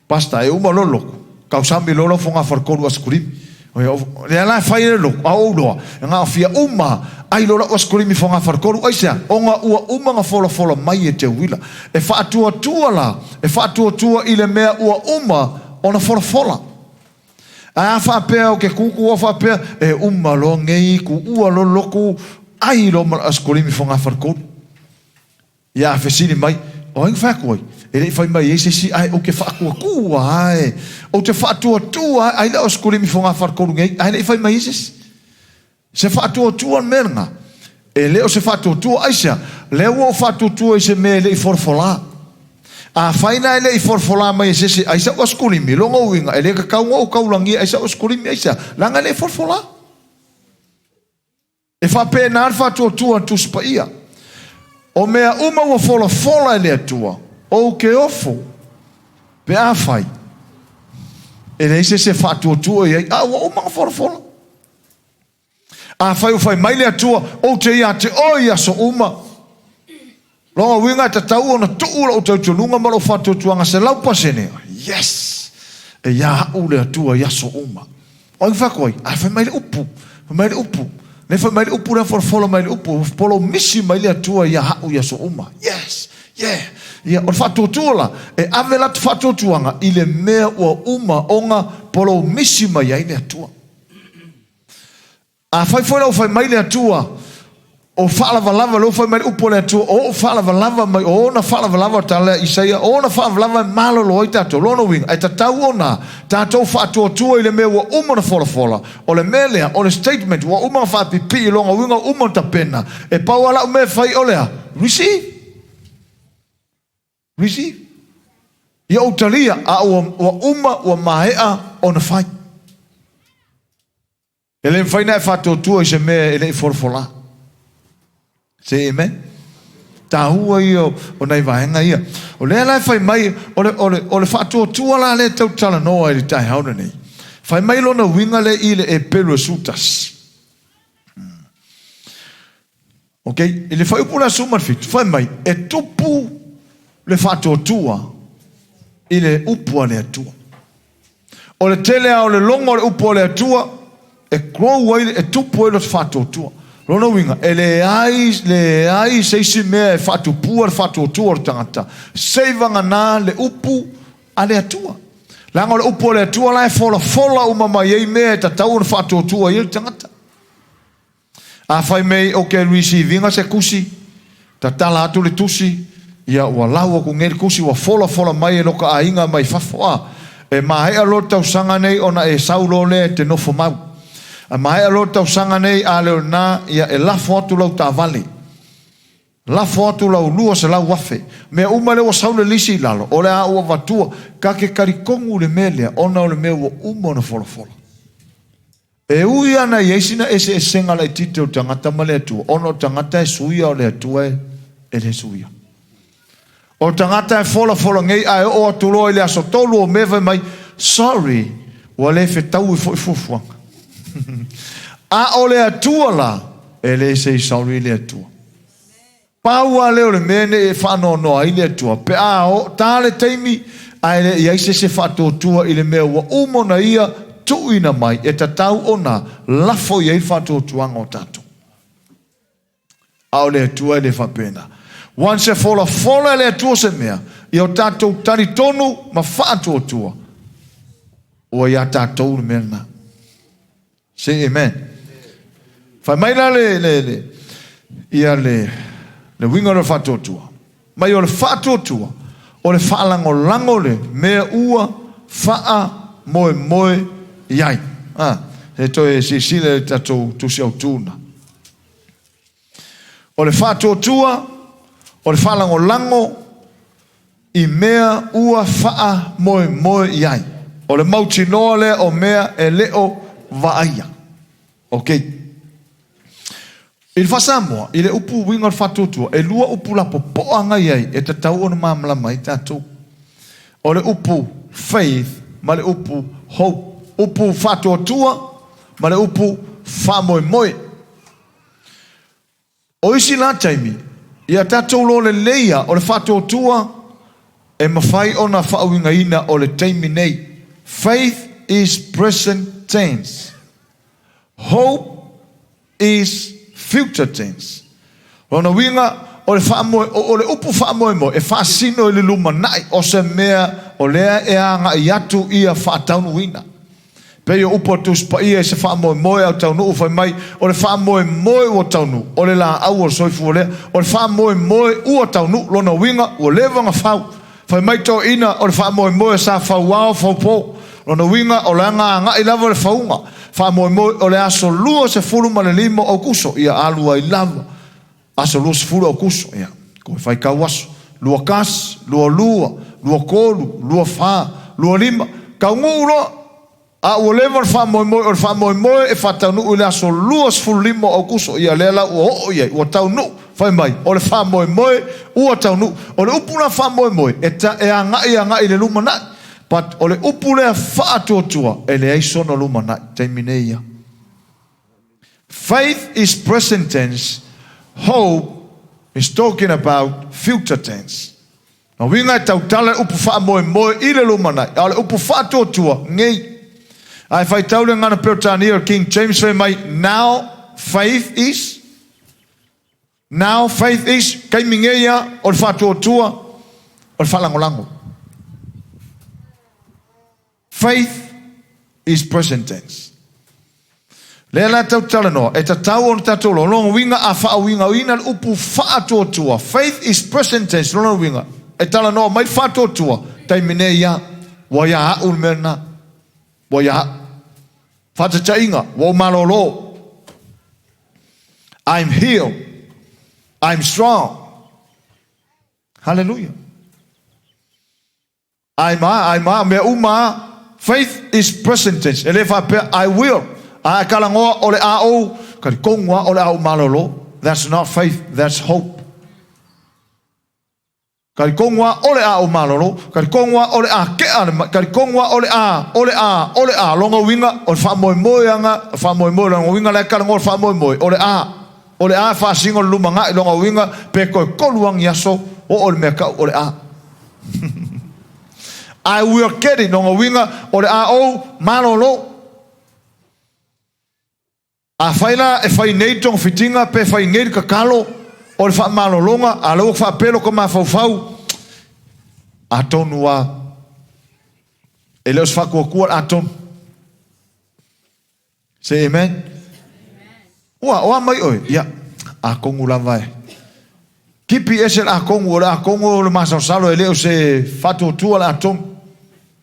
Pastor, e uma loa le lotu, tausami loa lau fogafaletolu asikulimi. O lea la e fai ai le lotu, a ou iloa, e na o fia uma ai loa lau asikulimi fogafaletolu. Aisea? Ona ua uma ona folafola mai e Teuila. E faatuatua la, e faatuatua i le mea ua uma ona folafola. Ae a faapea o ke kūkū a faapea, e uma loa nei, tuua loa le lotu, ai loa ma le asikulimi fogafaletolu. Ia fesili mai, O ai na fai atu ai? E le i fai mai ai se isi, ae ou te faatuatua ae. Ou te faatuatua ae, ai lea o Sikulimi fogafaletolu nei, ae le i fai mai ai se isi. Se faatuatua le mea lena. E le o se faatuatua, aisea? Lea ua ou faatuatua i se mea e le i folafola. Afai la e le i folafola mai e se isi, ai sau Asikulimi, lona uiga, e le tatau ona ou taulagia ai sau Asikulimi, aisea? Leaga e le i folafola. E faapena le faatuatua a le Tusi Paia, O mea uma ua folafola e le Atua, ou ke ofo, pe afai e leai se isi e faatuatua i ai, a ua uma ona folafola. Afai ua fai mai le Atua, Ou te ia te oe i aso uma, Lona uiga e tatau ona tuu lou talitonuga ma lou faatuatuaga 100%. Yes! E ia au le Atua i aso uma. O ai na fai atu ai? Ae fai mai le upu. Fai mai le upu. Lea fai mai le upu lea folafola mai le upu. Polomisi mai le Atua ia au i aso uma. Yes! Yeah! Ia, o le faatuatua la, e ave la te faatuatuaga i le mea ua uma ona polomisi mai ai le Atua. Afai foi la ua fai mai le Atua, o faalavalava, lea ua fai mai le upu a le Atua, o ou faalavalava mai, o ona faalavalava, o le tala lea a Isaia, o ona faalavalava e malolo ai tatou. Lona uiga, e tatau ona tatou faatuatua i le mea ua uma ona folafola. O le mea lea, o le statement ua uma ona faapipii, lona uiga ua uma ona tapena. E pau lava lau mea e fai o le a? Receive. Receive. Ia ou talia, a ua, ua uma, ua maea ona fai. E le mafai ona e faatuatua i se mea e le i folafola. Say amen. Taua ia o nai vaega ia. O lea la e fai mai, o le, o le, o le faatuatua la lea e tau talanoa i le taeao lenei. Fai mai lona uiga lea i le Eperu e 11. Ok, i le fuaiupu lea 17, fai mai, e tupu le faatuatua i le upu a le Atua. O le tele lava o le logo o le upu a le Atua, e grow ai, e tupu ai lo faatuatua. Lona uiga, e leai, leai se isi mea e faatupua le faatuatua o le tagata, seivagana le upu a le Atua. Leaga o le upu a le Atua la e folafola uma mai ai mea e tatau ona faatuatua ai le tagata. A fai mai ou te receive ina se tusi, tatala atu le tusi, ia ua lau atu nei le tusi, ua folafola mai e lota aiga mai fafo. A e maea loa le tausaga nei ona e sau loa lea e te nofo mau. A maea loa le tausaga nei, a le o lena, ia e lafo atu lau taavale. Lafo atu lau 200,000. Mea uma lea ua sau le lisi i lalo, o le a ou avatua. Ta te talitonu i le mea lea, ona o le mea ua uma ona folafola. E ui lava na i ai sina eseesega laitiiti o le tagata ma le Atua, ona o le tagata e suia, o le Atua e le suia. O le tagata e folafola nei, ae oo atu loa i le aso 3 o Me fai mai, sorry, ua le fetaui foi fuafuaga. A o le Atua la, e le say sorry le Atua. Pau lava lea o le mea nei e faanoanoa ai le Atua, pe a o ta le taimi, ae le i ai se isi e faatuatua i le mea ua uma ona Ia tuuina mai e tatau ona lafo i ai le faatuatuaga o tatou. A o le Atua e le faapena. Once e folafola e le Atua se mea, ia o tatou talitonu ma faatuatua, ua ia tatou le mea lena. Say amen. Fai mai la le, le, le, ia le, le uiga o le faatuatua. Mai o le faatuatua, o le faalagolago le mea ua faamoemoe i ai. Ah, e toe silasila i le tatou tusi autu na. O le faatuatua, o le faalagolago i mea ua faamoemoe i ai. O le mautinoa lea o mea e le o vaaia. Ok. I le faa-Samoa, i le upu uiga o le faatuatua, e lua upu lapopoa na i ai e tatau ona malamalama ai tatou. O le upu faith ma le upu hope. Upu faatuatua ma le upu faamoemoe. O isi la taimi, ia tatou loa lelei a o le faatuatua e mafai ona faauigaina o le taimi nei. Faith is present tense. Hope is future tense. Lona uiga, o le faamoe, o le upu faamoemoe e faasino i le lumanai o se mea o lea e agai atu ia faataunuuina. Pei o upu a Tusi Paia i se faamoemoe au taunuu fai mai, o le faamoemoe ua taunuu, o le laau o le soifua lea, o le faamoemoe ua taunuu, lona uiga ua leva ona fau. Fai mai toeaiina, o le faamoemoe sa fau ao fau po, lona uiga o le aga agai lava le fauga. Faamoemoe o le aso 25 o Aokuso, ia alu ai lava. Aso 20 Aokuso, ia, koe faitau aso, 21, 22, 23, 24, 25, taunuu loa, a ua leva le faamoemoe, o le faamoemoe e faataunuu i le aso 25 o Aokuso, ia lea la ua oo i ai, ua taunuu, fai mai, o le faamoemoe ua taunuu. O le upu la faamoemoe, e, ta, e agai agai i le lumanai, but o le upu lea faatuatua, e leai sona lumanai, taimi nei ia. Faith is present tense, hope is talking about future tense. Na uiga e tautala le upu faamoemoe i le lumanai, a o le upu faatuatua, nei. Ae faitau le gagana Peretania o le King James fai mai, now faith is, now faith is, taimi nei a, o le faatuatua, o le faalagolago. Faith is present tense. Lea la tau talanoa, e tatau ona tatou loa. Lona uiga a faauigaina le upu faatuatua. Faith is present tense, lona uiga, e talanoa mai le faatuatua, taimi nei ia, ua ia au le mea lena. Ua ia au. Faataitaiga, ua ou malolo. I'm healed. I'm strong. Hallelujah. Ai ma, ai ma, mea uma a. Faith is present tense. E le faapea, I will. A e kalagoa o le a ou, talitonu a o le a ou malolo. That's not faith, that's hope. Talitonu a o le a ou malolo, talitonu a o le a kea le mai, talitonu a o le a, o le a, o le a. Lona uiga, o le faamoemoe aga, o le faamoemoe, lona uiga la e kalagoa le faamoemoe, o le a. O le a e faasino i le lumanai lona uiga pe toe tolu lava ni aso oo i le mea tau o le a. I will get it lona uiga o le a ou malolo. Afai la e fai nei le togafitiga pe fai nei le tatalo o le faamalologa, a o lea ua faapea lota mafaufau, atonu lava e le o se faatuatua le atonu. Say amen. Ua, o a mai oe? Ia, atonu lava e. Tipi ese le atonu, o le atonu o le masalosalo e le o se faatuatua le atonu.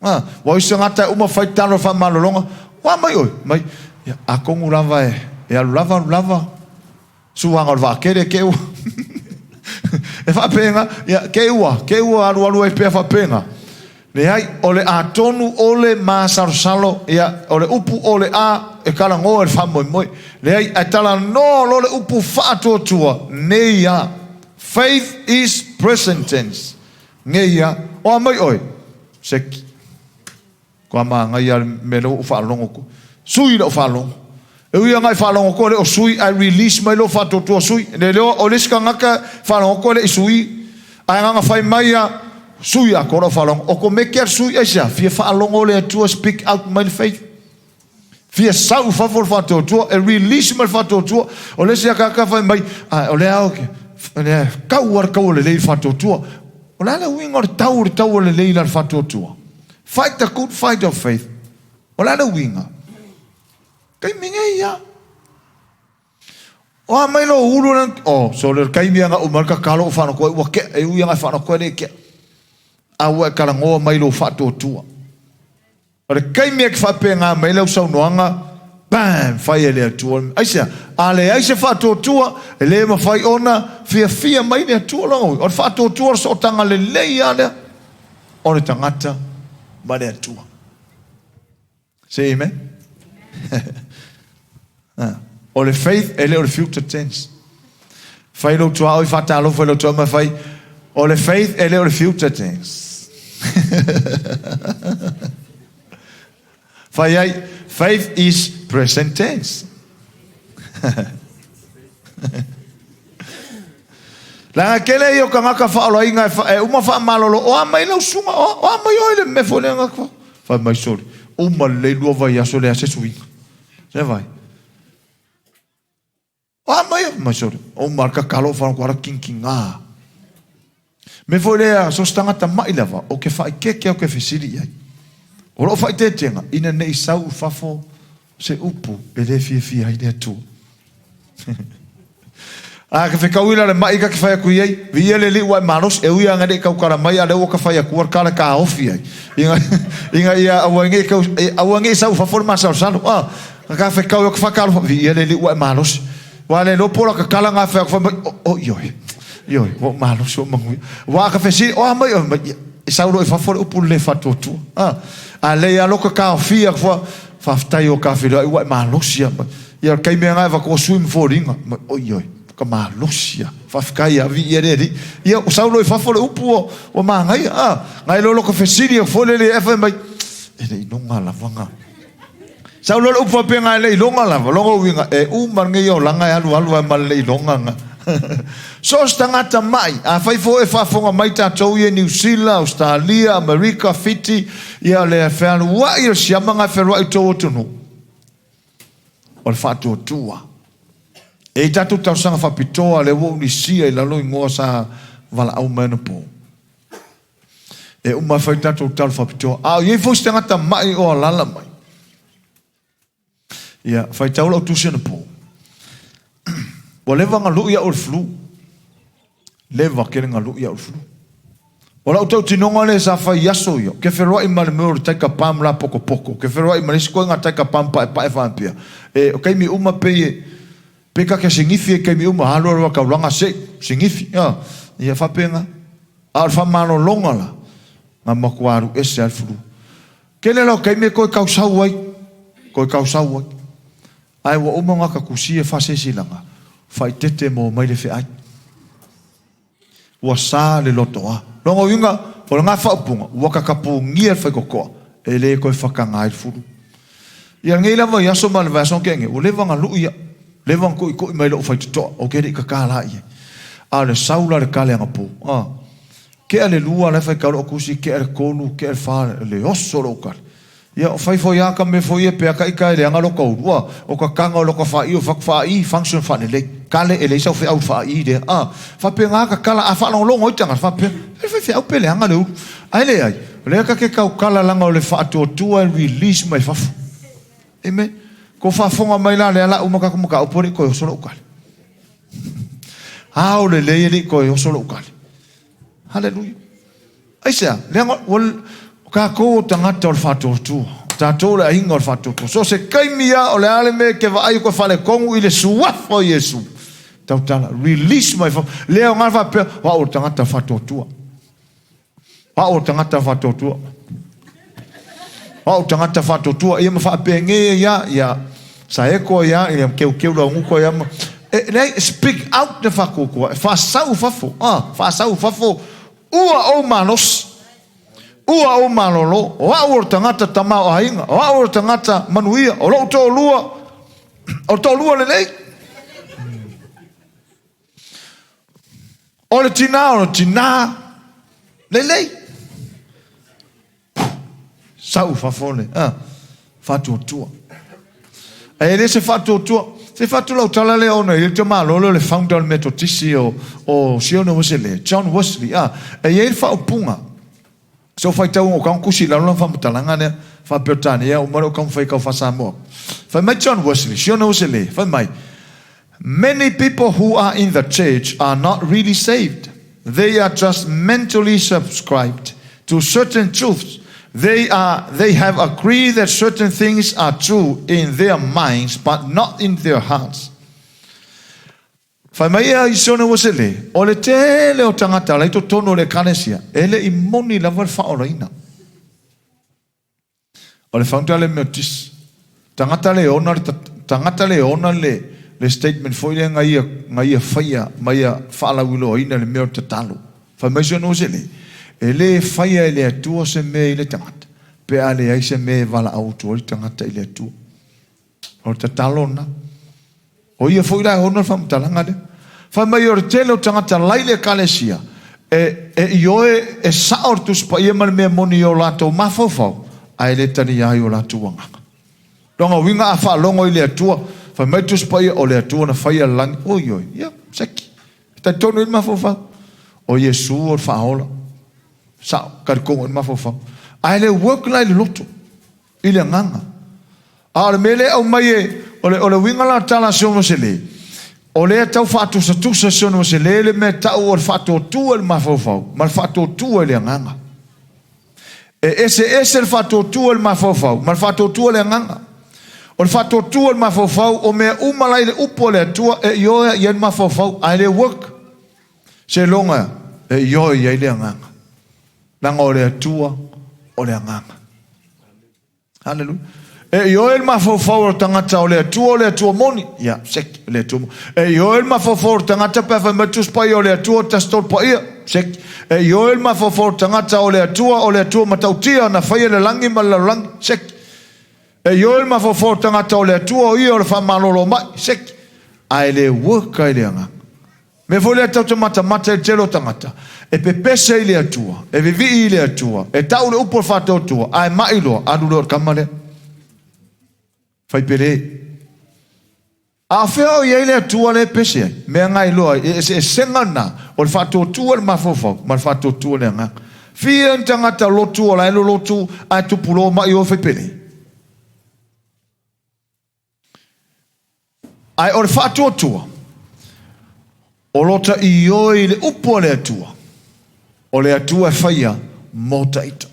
A, ua isi tagata e uma fai talo faamalologa, ua mai oe, mai, ia, atonu lava e, e alu lava alu lava, suaga o le vaatele ke ua. E faapena, ia, ke ua, ke ua alualu ai pea faapena. Leai, o le atonu o le masalosalo, ia, o le upu o le a e talanoa i le faamoemoe. Leai, ae talanoa loa le upu faatuatua, nei a. Faith is present tense. Nei a. O a mai oe? Seki. Kua māngaia le mea lea ua ou faalogo atu. Sui lau faalogo. E ui lava i faalogo atu e le o sui, ae release mai lou faatuatua sui. Le iloa o le isi tagata e faalogo atu e le i sui, ae na ona fai mai lava, sui atoa lau faalogo. Otomeke lava le sui, aisea? Fia faalogo le Atua speak out mai le faith. Fia sau i fafo le faatuatua, e release mai le faatuatua. O le isi lava tagata fai mai, a o lea lava, e tau lava le taua lelei i le faatuatua. O le a le uiga o le tau o le taua lelei i le faatuatua? Fight the good fight of faith. O le a le uiga? Taimi nei ia. O a mai lou ulu le... Oh, so le taimi anga uma le tatalo o whanau koe, ua kea, e ui anga whanau koe le kea. A ua e kalangoa mai lou whaatuatua. O le taimi e ke whaapengā mai lau saunoaga, bam, fai e le Atua. Aisea, a leai se faatuatua, e le mafai ona fiafia mai le Atua lona uiga. O le faatuatua o le sootaga lelei lava lea o le tagata ma le Atua. Say amen. O le faith e le o le future tense. Fai lou tuaoi faatalofa i lou tuaoi ma fai, o le faith e le o le future tense. Fai ai, faith is present tense. Leaga kele ia o tagata faaolaina e uma faamalolo, o a mai lau susuga, o a mai oe le mea foi lea na fai mai sole, uma lelei lua vaiaso leai se suiga. Se vai. O a mai, mai sole, uma le tatalo whanau ala kinkinga. Me foi lea, so se tagata mai lava, o ke whaikeke o ke fesili i ai. O loo whaitetenga, ina nei sau i fafo se upu e le fiafia ai le Atua. A ka whekau ila le mai ka ke whai aku i ai, vi ia le li ua e malosi, e ui anga nei kaukara mai a le ua ka whai aku ar kala ka ofi ai. Inga, inga ia aua nge kau, aua nge sau fafo le masalosalo. Ah, ka whekau i ka whakalo, vi ia le li ua e malosi. Wa le lopo la ka kala ngā whai aku whai mai, o, o, ioi, ioi, ua malosi, ua mangui. Wa ka whesi, o a mai, o mai, e sau lo i fafo le upu le whatuatua. Ah, a le ia loka ka ofi aku wha, whawhitai o ka whiro, ai ua e malosi a. Ia kei mea ngai whakoa sui mforinga. Mai, oi oi, ka malosi a. Whawhikai a, vi ia le Ia, o sau lo i fafo le upu o, o māngaia. Ah, ngai lo loko fesili o fole le e whai mai, e le inonga lava ngā. Sau lo le upu a ngai le ilonga lava, longa uinga, e u ma ngai o langa e alu alu ai ma le ilonga ngā. So se tagata mai, a fai fo e faafofoga mai tatou ia Niu Sila, Australia, Amerika, Fiti, ia le fealuai o le siama ngai fealuai i tou atunuu. O le faatuatua. E i tatou talosaga faapitoa lea ua ou lisia i lalo igoa sa valaau mai anapo. E uma e fai tatou talo faapitoa. A o i ai foi se tagata mai o alala mai. Ia, faitau lau tusi anapo. Ua leva na lui au i le flu. Leva tele na lui au i le flu. O lau tautinoga lea sa fai i aso ia, ke feloai ma le mea o le taika palm la pokopoko, ke feloai ma le isi koe taika palm paepae faapea. E, o kaimi uma pei e, pe ka ke singifi e kaimi uma, alu alu a kaulanga se, singifi, ia, ia faapena. A o le faamalologa la, na matua alu ese a le flu. Kele la o kaimi e koe kausau ai, koe kausau ai. Ae ua uma ona ka kusi e faasesilanga, faaitete mo mai le feai. Ua sa le lotoa. Lona uiga, o lena faaupuga, ua kakapugia le faikokoa, e le toe whakanga ai le fulu. Ia lenei lava i aso ma le vaiaso na tea nei, ua leva ona lui ia. Leva ona koʻikoʻi mai loʻu faitotoa, ou te le i kakā la i ai. A o le sau la o le kale agapō, a. Kea le lua la e faitau loʻu tusi, kea le tolu, kea le fā, le oso o loʻu kale. Ia, o fai foi a ka mea foi ia pe aka ika e leaga lota ulu, a. O ka taga o lota faaʻī o fatu faaʻī, function faalelei. Kale e leai sau feau i le faaʻī lea, a. Faapena ka tala, a faalogologo ai tagata, faapea, e faifeau pe leaga le ulu. Ae leai, o lea ta te tautala leaga o le faatuatua e release mai fafo. Amen. Kou faafofoga mai la lea la uma tatou mataupu e le i toe oso lou kale. Ao lelei e le i toe oso lou kale. Haleluia. Aisea, leaga ua o tatou o tagata o le faatuatua. O tatou o le aiga o le faatuatua. So o se taimi lava o le a le mea e te vaai e toe faaletonu i le suafa o Iesu. Tautala, release mai fafo. Le aoga le faapea, o au o le tagata faatuatua. O au o le tagata faatuatua. O au tagata faatuatua. Ia ma faapenge ia, ia saeko ia, ia keukeu lauguto ia. Ma, e, leai, speak out le faatuatua. E faasau fafo. Ah, faasau fafo. Ua ou malosi. Ua ou malolo. O au o le tagata tamaoaiga. O au o le tagata manuia. O lou toalua. O le toalua lelei. O le tinā, o le tinā lelei. Sau i fafo le faatuatua. Ae le se faatuatua. Se fatu lau tala lea ona i le te malo lea o le founder o le Metotisi o Siona Wesley, John Wesley. E i ai le faaupuga. Se o faitau o kau kusi lalo lana faamatalaga lea faa-Peretania uma lea o taumafai e tau faa-Samoa. Fai mai John Wesley, Siona Wesley, fai mai, Many people who are in the church are not really saved. They are just mentally subscribed to certain truths. They are they have agreed that certain things are true in their minds but not in their hearts. Fai mai ia i Sione Uesele, o le tele o tagata la i totonu o le Ekalesia, e le i moni lava le faaolaina. O le founder le Methodist, tagata le ona le tagata le ona le le statement foi lea na ia na ia faia ma ia faalauiloaina le mea o le tatalo. Fai mai Sione Uesele, e le faia e le Atua se mea i le tagata, pe a leai se mea e valaau atu ai le tagata i le Atua. O le tatalo lena. O ia foi la e ono le faamatalaga lea. Fai mai o le tele o tagata lai le Ekalesia e, e ioe e sao le Tusi Paia ma le mea moni i o latou mafaufau, ae le talia ai o latou agaga. Lona uiga a faalogo i le Atua, fai mai le Tusi Paia, o le Atua na faia le lagi. Oi oi, ia, seki. E talitonu i le mafaufau. O Iesu o le faaola. Sao, talitonu i le mafaufau. Ae le work la i le loto. I le agaga. A o le mea lea e aumai e, o le, o le uiga la o le tala a Siono Sele, o lea e tau faatusatusa Siono Sele le mea tau o le faatuatua i le mafaufau ma le faatuatua i le agaga. E eseese le faatuatua i le mafaufau ma le faatuatua i le agaga. O le faatuatua i le mafaufau, o mea uma la i le upu a le Atua e ioe i ai le mafaufau, ae le work. Seiloga e ioe i ai le agaga. Leaga o le Atua o le agaga. Haleluia. E ioe le mafaufau o le tagata o le Atua o le Atua moni. Ia, seki, o le Atua moni. E ioe le mafaufau o le tagata pe a fai mai Tusi Paia o le Atua Tasitolu Paia. Seki. E ioe le mafaufau o le tagata o le Atua o le Atua matautia na faia le lagi ma le lalolagi. Seki. E ioe le mafaufau o le tagata o le Atua o ia o le faamalolo mai. Seki. Ae le work ai le agaga. Mea foi lea tatou te matamata i le tele o tagata, e pepese i le Atua, e vivii i le Atua, e tau le upu o le faatuatua, ae mai loa, alu loa i le kama lea. Fai pele. A o fea o i ai le Atua lea e pese ai? Mea na iloa ai, e eseesega lena o le faatuatua i le mafaufau ma le faatuatua i le agaga. Fia ni tagata lotu o la e lolotu ae tupu loa mai o fai pele. Ae o le faatuatua, o lota ioe i le upu a le Atua, o le Atua e faia mo taita.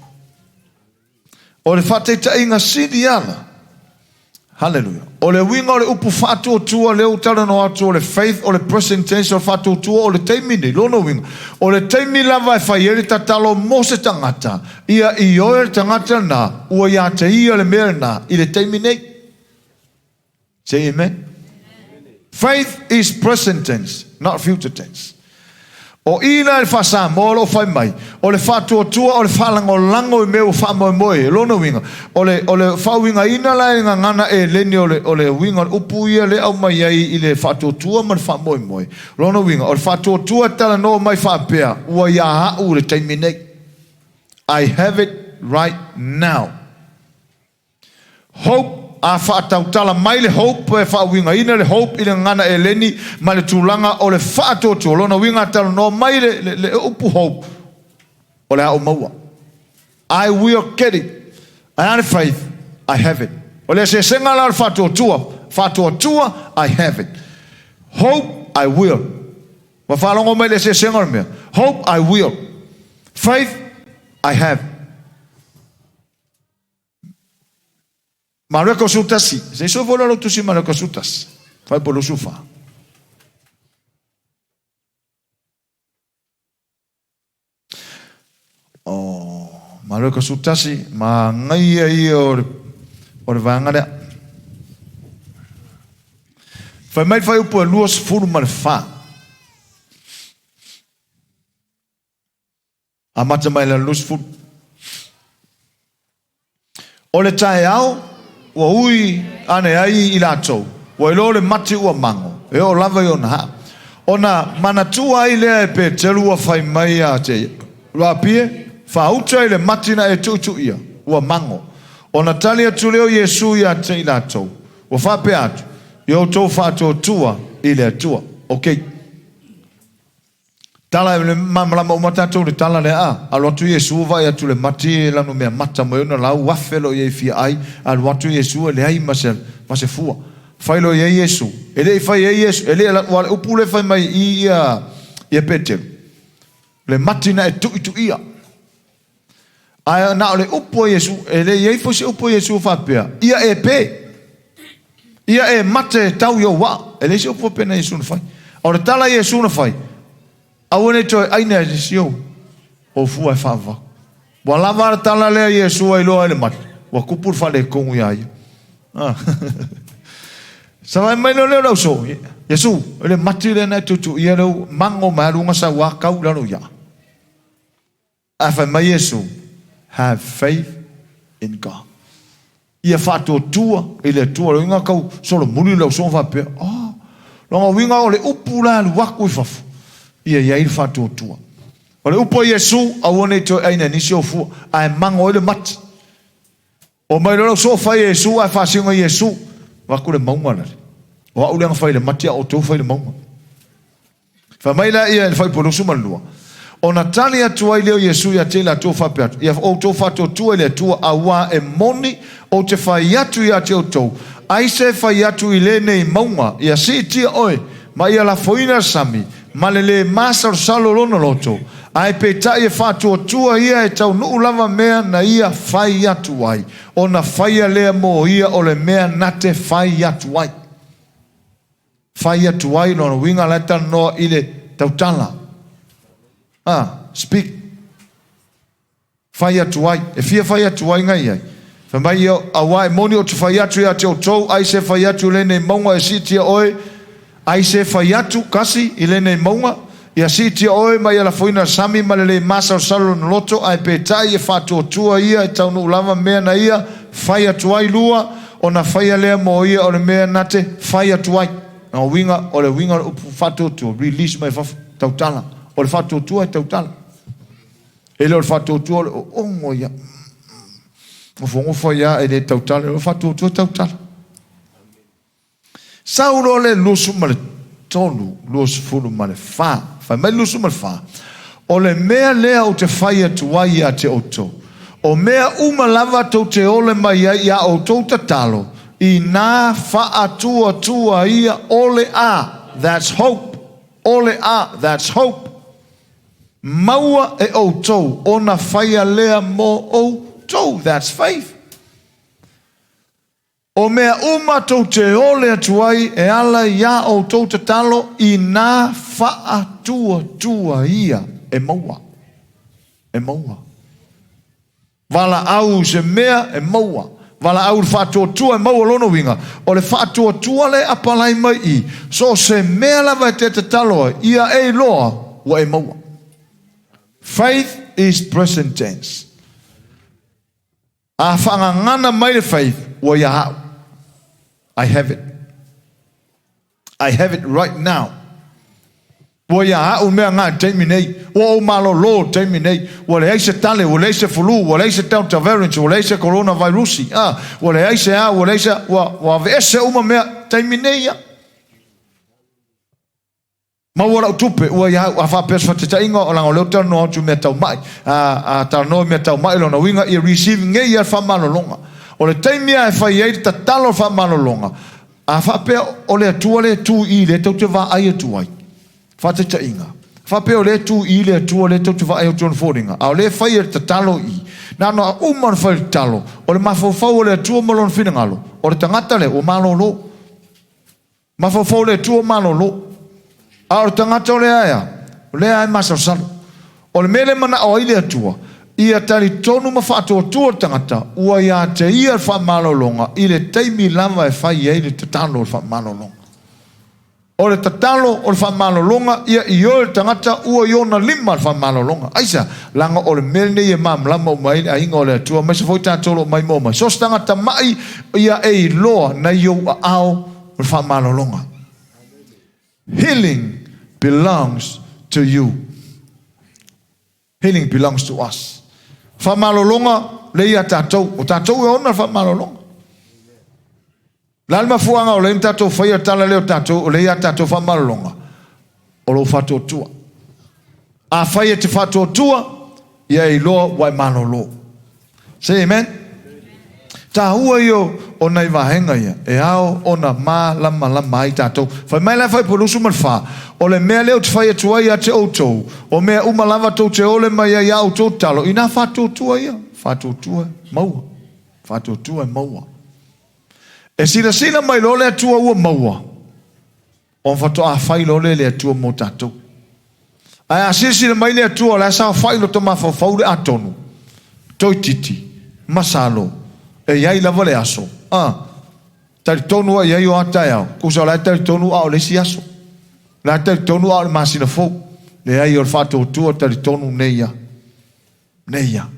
O le faataitaiga sili ala, haleluia, o le uiga o le upu faatuatua lea ua talanoa atu o le faith, o le present tense, o le faatuatua o le taimi nei, lona uiga, o le taimi lava e fai ai le tatalo mo se tagata, ia ioe le tagata lena, ua ia te ia le mea lena i le taimi nei. Say amen. Faith is present tense, not future tense. O i la i le faa-Samoa o lo o fai mai, o le faatuatua o le faalagolago i mea ua faamoemoe i ai. O lona uiga, o le, o le faauigaina la i le gagana eleni o le, o le uiga o le upu ia lea e aumai ai i le faatuatua ma le faamoemoe. O lona uiga, o le faatuatua e talanoa mai faapea, ua ia au i le taimi nei. I have it right now. Hope, A faatautala mai le hope e faauigaina le hope i le gagana eleni ma le tulaga o le faatuatua. Lona uiga a talanoa mai le, le, le upu hope, o le a ou maua. I will get it. Ae a le faith? I have it. O le eseesega la o le faatuatua, faatuatua, I have it. Hope, I will. Ua faalogo mai le eseesega o le mea. Hope, I will. Faith, I have. Mareko 11. Se i soifua loa lau tusi Mareko 11. Fuaiupu 24. Oh, Mareko 11, magaia ia o le, o le vaega lea. Fai mai le fuaiupu e 24. Amata mai le 20. O le taeao ua ui ane ai i latou, ua iloa le mati ua mago, e oo lava i ona haa. Ona manatua ai lea e Peteru ua fai mai ia te ia, Rabi, faauta i le mati na e tuituia, ua mago. Ona tali atu lea o Iesu ia te i latou, ua faapea atu, I outou faatuatua i le Atua. Okay. Tala e malamalama uma tatou i le tala lea a alu atu Iesu vaai atu le mati e lanu mea mata mai ona lau afe lo iai fia ai alu atu Iesu e leai ma se ma se fua fai lo iai Iesu e le i fai ai Iesu e le ua le upu le fai mai i ia ia Peteru le mati na e tuituia Ae na o le upu a Iesu, e le i ai foi se upu a Iesu faapea, ia e pe, ia e mate tau i ou waa. E leai se upu faapea na Iesu na fai. A o le tala a Iesu na fai, aua ne i toe aina e se isi ou, ou fua e faavavau. Ua lava le tala lea a Iesu a iloa ai le mate, ua tupu le faaletonu iā ia. Ah. Savai mai lea o le uso, Iesu, e le mati lea na e tuutuuia leu mago mai alu ga sau a kau i lalo ia. Ae fai mai Iesu, Have faith in God. Ia faatuatua i le Atua. O le uiga tau solomuli le usoga faapea, oh, lona uiga o le upu la e alu atu i fafo, ia i ai le faatuatua. O le upu a Iesu, aua ne i toe aina e nisi ou fua, ae mago ai le mati. Omai loa lau soo fai e Iesu ae faasino e Iesu. Vaku le mauga lale. O au lea na fai i le mati a o outou fai i le mauga. Fai mai la ia i le fuaiupu 22, Ona tali atu ai lea o Iesu ia te i latou faapea atu, Ia outou faatuatua i le Atua, auā e moni ou te fai atu ia te outou, aisa e fai atu i lenei mauga, ia siitia oe, ma ia lafoina le sami, ma le lē masalosalo lona loto, ae peitai e faatuatua ia e taunuu lava mea na ia fai atu ai, ona faia lea mo ia o le mea na te fai atu ai. Fai atu ai, lona uiga la e talanoa i le tautala. Ah, speak. Fai atu ai. E fia fai atu ai ngai ai. Fai mai ia, auā e moni ou te fai atu ia te outou, ai se fai atu i lenei mauga e siitia oe, ai se fai atu, kasi, i lenei mauga, ia siitia oe ma ia lafoina le sami ma le le masalosalo lona loto, ae peitai e faatuatua ia e taunuu lava mea na ia fai atu ai, lua, ona faia lea mo ia o le mea na te fai atu ai. O uiga, o le uiga o le upu faatuatua, release mai fafo, tautala. O le faatuatua e tautala. E le o le faatuatua o le oogo ia. Nofonofo ai lava e le tautala, o le faatuatua tautala. Sau loa le 23, 24, fai mai le 24, o le mea lea ou te fai atu ai ia te outou, o mea uma lava tou te ole mai ai i a outou tatalo, inā faatuatua ia o le a, that's hope, o le a, that's hope. Maua e outou ona faia lea mo outou. That's faith. O mea uma tou te ole atu ai e ala iā outou tatalo inā faatuatua ia e maua. E maua. Valaau se mea e maua. Valaau i le faatuatua e maua lona uiga, o le faatuatua lea e apalai mai i so o se mea lava e te tatalo ai, ia e iloa ua e maua. Faith is present tense. A faagagana mai le faith, ua ia au. I have it. I have it right now. Ua ia au mea ngā taimi nei. Ua ou malolo taimi nei. Ua leai se tale, ua leai se flu, ua leai se Delta variant, ua leai se coronavirus. Ah, ua leai se a, ua leai se, ua aveese uma mea taimi nei ia. Maua lau tupe, ua ia au, a faapea se faataitaiga, o leaga o lea ou talanoa atu i mea tau mai. A talanoa i mea tau mai, lona uiga, ia receive nei ia le faamalologa. O le taimi lava e fai ai le tatalo o le faamalologa, a faapea o le Atua lea e tu i i lea tou te vaai atu ai, faataitaiga, faapea o lea e tu i i le Atua lea tou te vaai atu i ona foliga, a o lea e fai e le tatalo i i, na ona uma ona fai le tatalo, o le mafaufau o le Atua ma Lona finagalo, o le tagata lea ua malolo. Mafaufau le Atua malolo. A o le tagata o lea ea, o lea e masalosalo. O le mea lea e manao ai le Atua, ia talitonu ma faatuatua le tagata ua ia te ia le faamalologa i le taimi lava e fai ai le tatalo o le faamalologa. O le tatalo o le faamalologa ia ioe le tagata ua i ona lima le faamalologa. Aisea? Leaga o le mea lenei e malamalama uma ai le aiga o le Atua, aemaise foi tatou o lo o maimoa mai. So o se tagata mai ia e iloa nai ou aao o le faamalologa. Healing belongs to you. Healing belongs to us. Faamalologa le ia tatou. O tatou e ona le faamalologa. La le mafuaaga o lea na tatou faia tala lea o tatou, o lea ia tatou faamalologa, o lou faatuatua. Afai e te faatuatua, ia e iloa ua e malolo. Say amen. Taua ia o nai vaega ia e ao ona malamalama ai tatou. Fai mai la Fuaiupu 24, o le mea lea ou te fai atu ai ia te outou, o mea uma lava tou te ole mai ai a outou tatalo, inā faatuatua ia, faatuatua e maua, faatuatua e maua. E silasila mai loa le Atua ua maua, ona faatoa fai loa lea e le Atua mo tatou. Ae a silasila mai le Atua o la e saofai lo ta mafaufau le atonu, toeititi, masalo, e i ai lava le aso, a, talitonu ai i ai o a taeao, tusa o la e talitonu a o le isi aso, la e talitonu a o le masina fou. Leai, o le faatuatua talitonu nei ia, nei ia.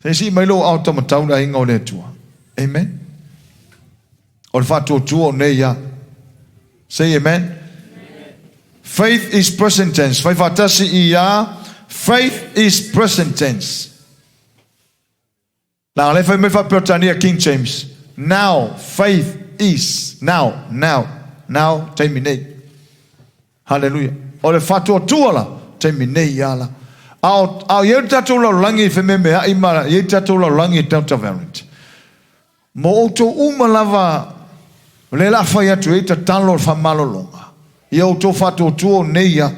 Se i sii mai lou ao taumatau le aiga o le Atua. Amen. O le faatuatua o nei ia. Say amen. Faith is present tense. Fai faatasi i ia. Faith is present tense. Na le fai mai faa-Peretania King James. Now faith is. Now, now, now, taimi nei. Haleluia. O le faatuatua la, taimi nei ia la. A o, a o i ai le tatou lalolagi e fememeai ma i ai le tatou lalolagi e Delta variant. Mo outou uma lava, o lea la a fai atu ai tatalo o le faamalologa. Ia outou faatuatua o nei ia.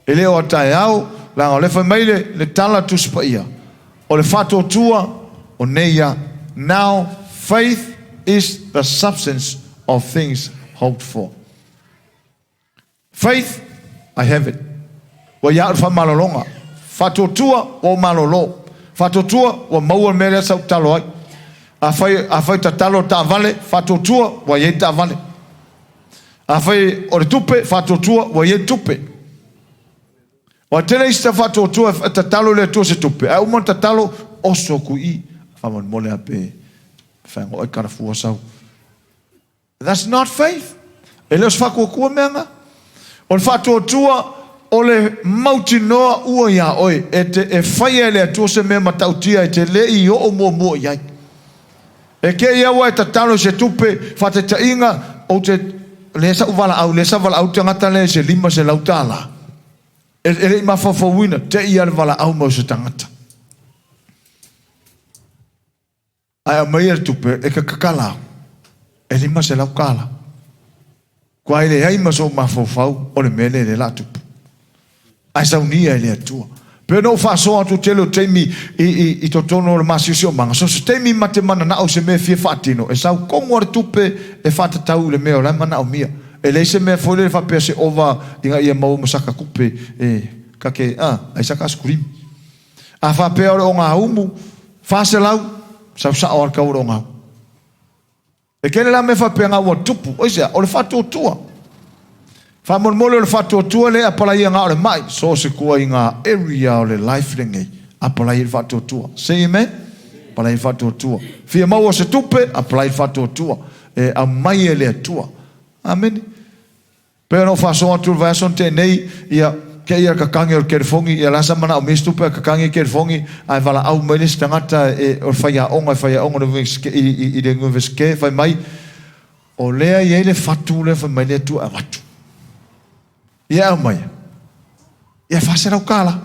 E le o a taeao, leaga o lea fai mai le, le tala Tusi Paia, o le faatuatua o nei ia. Now faith is the substance of things hoped for. Faith, I have it. Ua ia au le faamalologa. Faatuatua, ua ou malolo. Faatuatua, ua maua le mea lea sa ou tatalo ai. Afai, afai tatalo taavale, faatuatua, ua i ai taavale. Afai o le tupe, faatuatua, ua i ai tupe. Ua tele isi ta faatuatua e tatalo i le Atua se tupe, ae uma ona tatalo, oso atu i i. Faamolemole lava pe faegoai kalafua sau. That's not faith. E le o se faatuatua mea na. O le faatuatua o le mautinoa ua iā oe e te e faia e le Atua se mea matautia e te le i oo muamua i ai. E kei au a e tatalo i se tupe faataitaiga ou te lea sa ou valaau lea sa valaau le tagata lea i se $500. E, e le i mafaufauina te i a le valaau mai o se tagata. Ae aumaia le tupe e kakakala au, e $500. Kua e leai ma sou mafaufau o le mea lea lea la tupu. Ae saunia e le Atua. Pei ona ou faasoa atu tele o taimi i, i, i totonu o le masiosiomaga, so se taimi ma te mananao i se mea e fia faatino, e sau komu a le tupe e faatatau i le mea o la e manaomia. E leai se mea foi lele faapea se ova ina ia maua ma saka tupe e kake, a, ai saka asukulimi. A faapea o le ogaumu, 400, sau sao lava le tau o le ogaumu. E tele la mea faapena ua tupu. Aisea? O le faatuatua. Faamolemole o le faatuatua le apalaia na o le mai, so o se kuaiga area o le life lenei, apalai le faatuatua. Say amen. Apalai le faatuatua. Fia maua se tupe, apalai le faatuatua. E aumai e le Atua. Amene. Pei ona ou faasoa atu i le vaiaso na tea nei, ia, kei a kakangi o le kelefogi, ia la sa manaomia se tupe a kakangi kelefogi, ae valaau mai le isi tagata e, o le faiaoga e faiaoga i le Universite, fai mai, O lea e i ai le fatu lea fai mai le Atua e avatu. Ia e aumai. Ia e $400.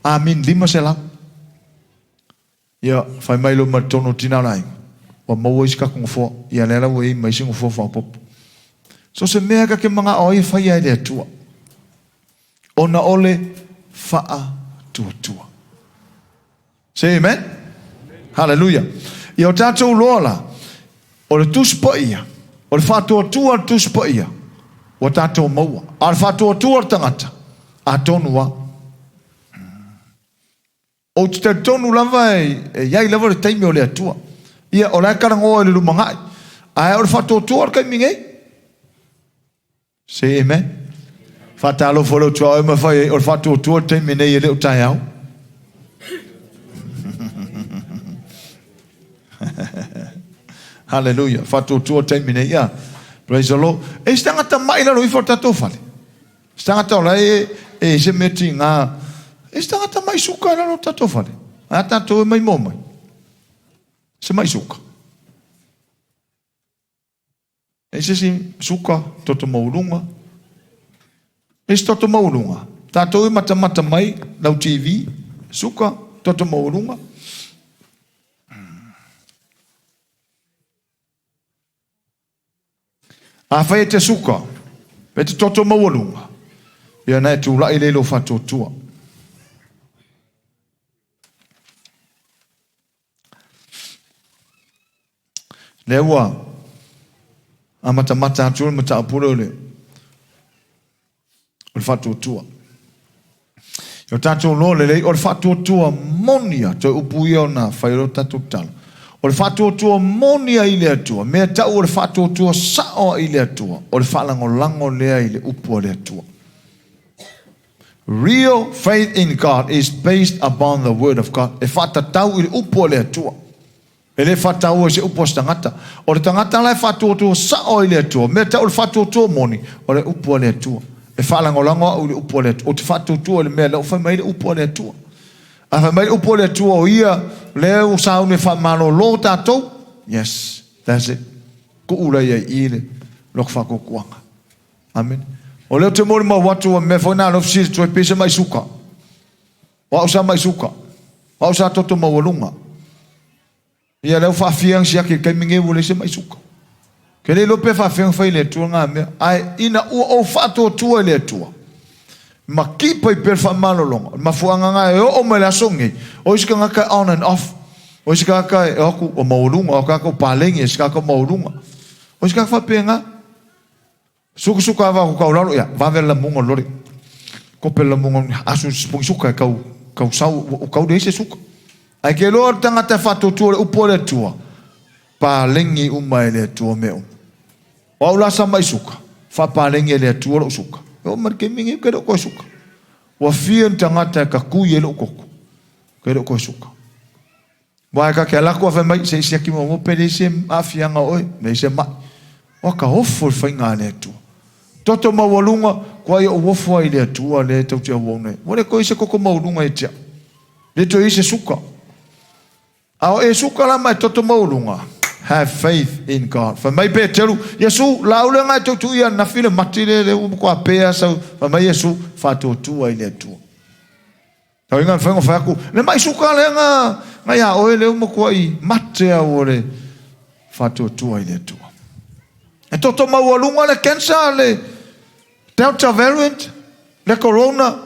Amin, 500. Ia, fai mai loa ma le tonu o tina o le aiga, ua maua isi tatou nofoa. Ia lea la ua i ai ma isi nofoa faaopoopo. So se mea ta te manao ai e faia e le Atua. Ona o le faatuatua. Say amen. Hallelujah. Ia o tatou loa la, o le Tusi Paia, o le faatuatua o le Tusi Paia, ua tatou maua. A o le faatuatua o le tagata, atonu lava. Ou te talitonu lava e i ai lava le taimi o le Atua. Ia, o la e talanoa i le lumanai. Ae o le faatuatua o le taimi nei. Say amen. Faatalofa i lou tuaoi ma fai ai, o le faatuatua le taimi nei e le o taeao. Hallelujah. Faatuatua le taimi nei. Yeah. Praise the Lord. E se tagata mai lalo ifo o le tatou fale. Se tagata o la e, e se mea tiga. E se tagata mai suka i lalo o le tatou fale. A tatou e mai mo mai. Se mai suka. E se isi suka, toto maualuga. E se toto maualuga. Tatou e matamata mai lau TV, suka, toto maualuga. Afai e te suka, e te toto maualuga, ia na e tulai lea i lou faatuatua. Lea ua amatamata atu le mataupu lea o le o le faatuatua. O tatou loa lelei, o le faatuatua moni a, toe upu ia ona fai o le tatou tala. O le faatuatua moni a i le Atua, mea tau o le faatuatua sao a i le Atua, o le faalagolago lea i le upu a le Atua. Real faith in God is based upon the word of God. E faatatau i le upu a le Atua. E le faataua i se upu a se tagata. O le tagata la e faatuatua sao ai i le Atua, mea tau o le faatuatua moni, o le upu a le Atua. E faalagolago au i le upu a le Atua. Ou te faatuatua i le mea lea ua fai mai ai le upu a le Atua. A fai mai le upu a le Atua o ia lea ua sauni e faamalolo tatou, yes, that's it. Tuu la ia i i le loko faatuatuaga. Amene. O lea ou te molimau atu ua mea foi na alofa fesili atu ai pe se mai suka. O au sa mai suka. O au sa toto maualuga. Ia lea ua faafia na siaki i le taimi nei ua leai se mai suka. Ke le iloa pe faafia na fai e le Atua na mea. Ae ina ua ou faatuatua i le Atua, ma kipa i pea le faamalologa, o le mafuaaga na e oo mai le aso nei, o isi tagata e on and off. O isi tagata e o atu o maualuga, o tagata o paleni, o isi tagata o maualuga. O isi tagata faapena. Suka suka ava ko kau lalo ia vave lamunga lore. Kope lamunga asu siponi suka e kau kau sau o kau leai se suka. Ae ke loa le tagata e faatuatua le upu a le Atua, paleni uma e le Atua mea uma. O au la sa mai suka, faapaleni e le Atua lou suka. E oo mai le taimi nei ke le o toe suka. Ua fia ni tagata e tatui ai lou toto, ke le o toe suka. Aua e ta te alu atu a fai mai, se i siaki muamua pe leai se aafiaga o oe, leai se mai. Ua ka ofo i le faiga a le Atua. Toto maualuga, kua ia ou ofo ai i le Atua lea e tou te auauna ai. Ua le toe i ai se toto maualuga ia te au. Le toe i ai se suka. A o e suka la ma e toto maualuga, have faith in God. Fai mai Peteru, Iesu, lau lea na e tuutuuia ananafi le mati lea, lea ua matua pea sau. Fai mai Iesu, faatuatua i le Atua. Tau inga mawhai fai aku, le mai suka lea nga, nga ia oe le uma kua i mate au o le whatuatua i le Atua. E toto maualuga le cancer, le Delta variant, le corona,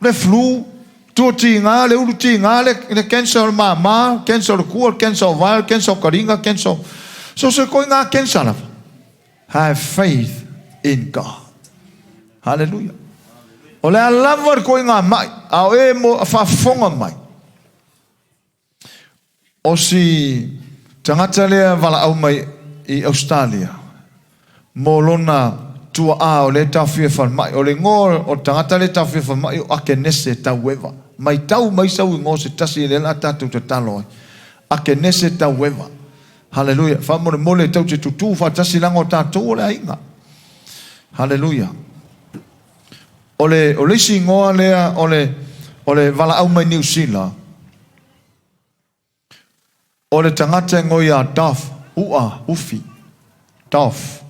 le flu, tua tiga, le ulu tiga, le, le cancer o le māmā, cancer o le kua, le cancer o vae, le cancer o kariga, cancer o... So se koi ngā cancer lava. Have faith in God. Hallelujah. O le a lava le koiga mai, a o e mo a faafofoga mai. O si tagata lea valaau mai i Australia mo lona tuaa o lea e taofia e falemai. O le igoa o le tagata lea e taofia e falemai o Akenese Taueva. Maitau mai sau igoa se tasi lea o le a tatou tatalo ai. Akenese Taueva. Haleluia. Faamolemole tou te tutū faatasi leaga o tatou o le aiga. Haleluia. O le, o le isi igoa lea o le, o le valaau mai Niu Sila, o le tagata e igoa ia Duff, Ua Ufi. Duff,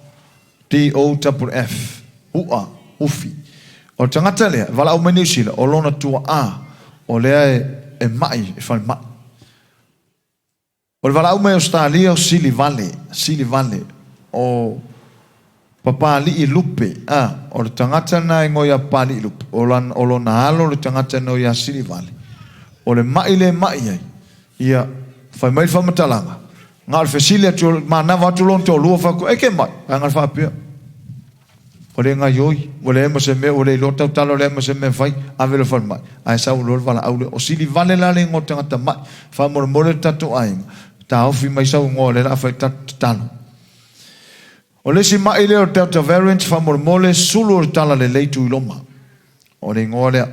D-O-F-F, Ua Ufi. O le tagata lea, e valaau mai Niu Sila, o lona tuaa, o lea e, e mai, e falemai. O le valaau mai Ausetalia o Silivale, Silivale, o Papali'i Lupe, a, o le tagata lena e igoa ia Papali'i Lupe, o lana, o lona alo le tagata e igoa ia Silivale. O le ma'i le ma'i ai, ia, fai mai le faamatalaga, na o le fesili atu, manava atu lona toalua, fai atu, e ke ma'i? Ae na o le faapea, Ua le gaioi, ua leai ma se mea, ua le iloa tautala, ua leai ma se mea e fai, ave loa i le falemai. Ae sau loa le valaau lea, o Silivale la le igoa o le tagata mai, faamolemole le tatou aiga, taofi mai sau igoa o lea o le a fai le tatou tatalo. O le isi mai lea o le Delta variant, faamolemole, sulu o le talalelei Tuiloma. O le igoa lea.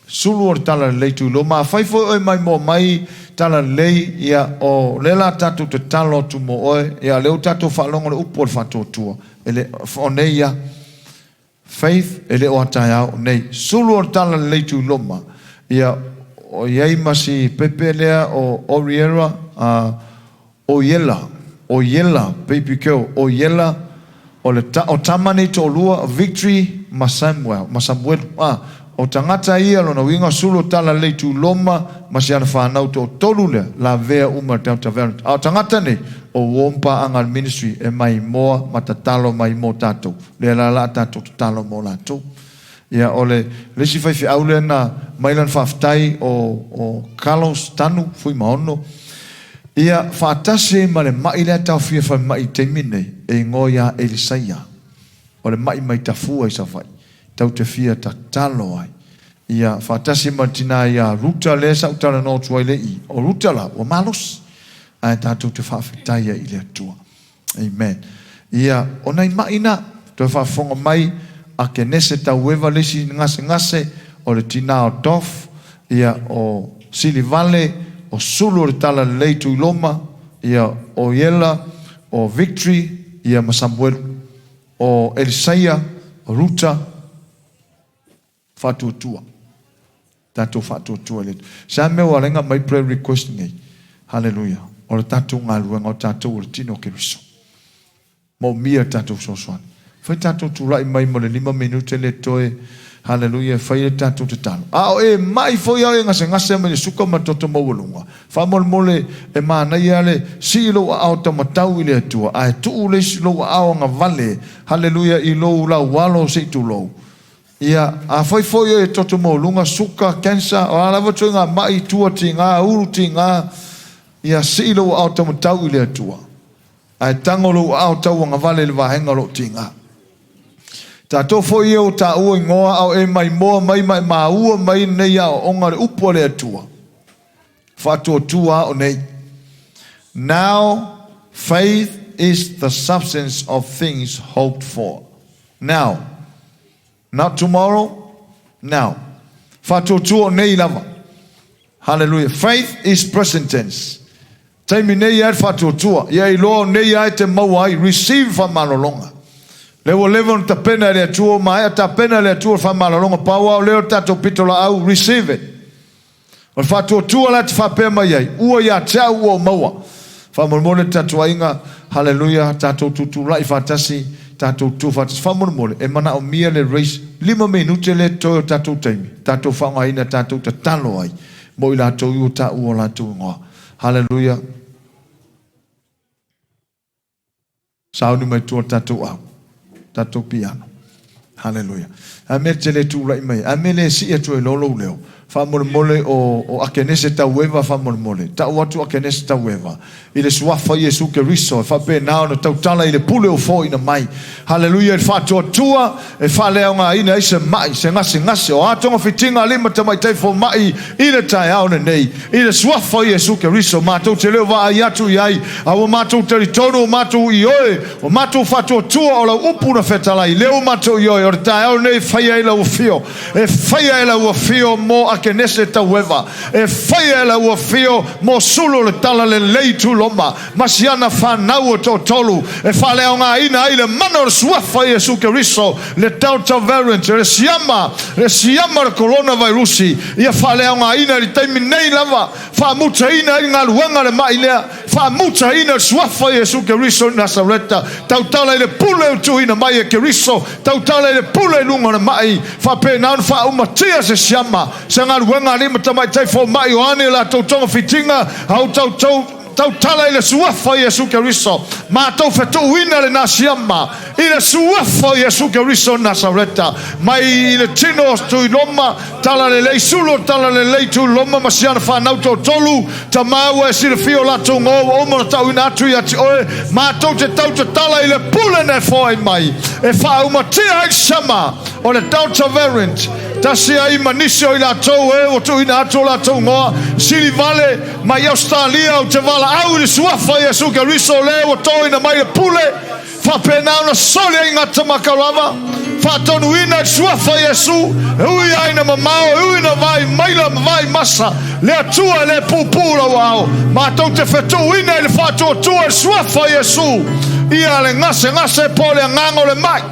Sulu o le Talalelei Tuiloma. Afai foi oe maimoa mai Talalelei, ia, o lea la tatou tatalo atu mo oe, ia, lea ua tatou faalogo le upu o le faatuatua. E le, o nei ia. Faith, e le o a taeao, o nei. Sulu o le Talalelei Tuiloma. Ia, o i ai ma si pepe lea o Oriera, a, Oiela, Oiela, baby girl, Oiela, o le ta, o tama nei toalua, Victory ma Samuel, ma Samuelu. A, o tagata ia, lona uiga, sulu o tala lelei Tuloma ma si ana fanau toatolu lea, lavea uma le Delta Variant. A o tagata nei, o uo ma paaga a le ministry e maimoa ma tatalo mai mo tatou. Lea la la a tatou tatalo mo latou. Ia, o le, le isi faifeau lea na mai lana faafetai o, o Carlos Tanu Fuimaono, ia, faatasi ai ma le ma'i lea taofia falemai i taimi nei, e igoa ia Elisaia. O le ma'i mai Tafua i Savaii, tau te fia tatalo ai. Ia, faatasi ma le tinā ia Ruta lea sa ou talanoa atu ai le i, o Ruta la, ua malosi, ae tatou te faafetai ai i le Atua. Amen. Ia, o nai maʻi na, toe faafofoga mai a Kenese Taueva le isi gasegase, o le tinā o Doff, ia, o Silivale, o Sulu o le Talalelei Tuiloma, ia, o Iela, o Victory, ia, ma Samuelu, o Elisaia, o Ruta, Faatuatua. Tatou faatuatua i le Atua. Se a mea ua ala ai ona aumai prayer request nei? Haleluia. O le tatou galuega o tatou o le tino o Keriso. Moomia le tatou fesoasoani. Fai tatou tulai mai mo le lima minute le toe. Haleluia. E fai le tatou tatalo. A o e mai foi au e gasegase mai le suka ma le toto maualuga, faamolemole e manaia le sii lou aao taumatau i le Atua, ae tuu le isi lou aao agavale, haleluia, i lou laualo se i tulou. Ia, afai foi e toto maualuga, suka, cancer, o a lava ituaiga ma'i, tua tiga, ulu tiga, ia sii lou aao taumatau i le Atua, ae tago lou aao tauagavale i le vaega o lou tiga. Tatou foi ia ua taua igoa a o e maimoa mai ma e maua mai lenei aoaoga le upu a le Atua, faatuatua ao nei. Now faith is the substance of things hoped for. Now. Not tomorrow, now. Faatuatua o nei lava. Hallelujah. Faith is present tense. Taimi nei ai le faatuatua. Ia iloa o nei ai te maua ai. Receive faamalologa. Lea ua leva ona tapena e le Atua, ua maea tapena e le Atua le faamalologa. Pau lava o lea o le tatou pitolaau, receive it. O le faatuatua la e te faapea mai ai, ua ia te au ua ou maua. Faamolemole le tatou aiga, haleluia, tatou tutulai faatasi, tatou tu faatasi. Faamolemole, e manaomia le raise, lima minute lea e totoe o tatou taimi, tatou faaaogaina tatou tatalo ai mo i latou i ua taua o latou igoa. Haleluia. Sauni mai tua le tatou au, tatou piano. Haleluia. A mea te le tulai mai, a mea le sii atu ai loa lou leo. Faamolemole o, o Akenese Taueva faamolemole. Tau atu Akenese Taueva i le Suafa o Iesu Keriso e faapena ona tautala i le pule ua foaiina mai. Haleluia i le faatuatua e faaleaogaina ai se mai, se gasegase, o a togafitiga a alii ma tamaitai fomai i le taeao lenei. I le Suafa o Iesu Keriso matou te le o vaai atu i ai, a ua matou talitonu, ua matou ioe, ua matou faatuatua o lau upu na fetalai, lea ua matou ioe o le taeao lenei e faia ai lau afio. E faia e lau afio mo Akenese Taueva. E faia e lau afio mo Sulu le Talalelei Tuloma ma si ana fanau e toatolu e faaleaogaina ai le mana o le Suafa o Iesu Keriso, le Delta Variant, le siama, le siama o le Koronavairusi, ia faaleaogaina i le taimi nei lava, faamutaina ai le galuega a le mai lea. Faamutaina le Suafa o Iesu Keriso i Nasareta, tautala i le pule ua tuuina mai e Keriso, tautala i le pule i luga o le mai, faapena ona faaumatia se siama, se galuega a alii ma tamaitai fomai o a ni latou togafitiga, a ua tautou tautala i le Suafa o Iesu Keriso, matou fetuuina lena siama i le Suafa o Iesu Keriso o Nasareta, mai i le tino o Tuiloma, Talalelei Sulu, Talalelei Tuloma ma si ana fanau toatolu, tama ua e silafia o latou goa ua uma ona tauina atu ia te oe, matou te tautatala i le pule na e foai mai, e faaumatia ai le sama o le Delta Variant, tasi ai ma nisi o i latou e ua tuuina atu o latou goa, sili vale mai Ausetalia, ou te valaau i le Suafa o Iesu Keriso, le ua toina mai le pule, Faapena ona soli ai gata makau lava, faatonuina i le Suafa o Iesu, e ui lava ina mamao, e ui ina vaai maila ma vaai masa, le Atua e le puupuu lau aao, matou te fetuuina i le faatuatua i le Suafa o Iesu, ia le gasegase po o le agaga o le mai,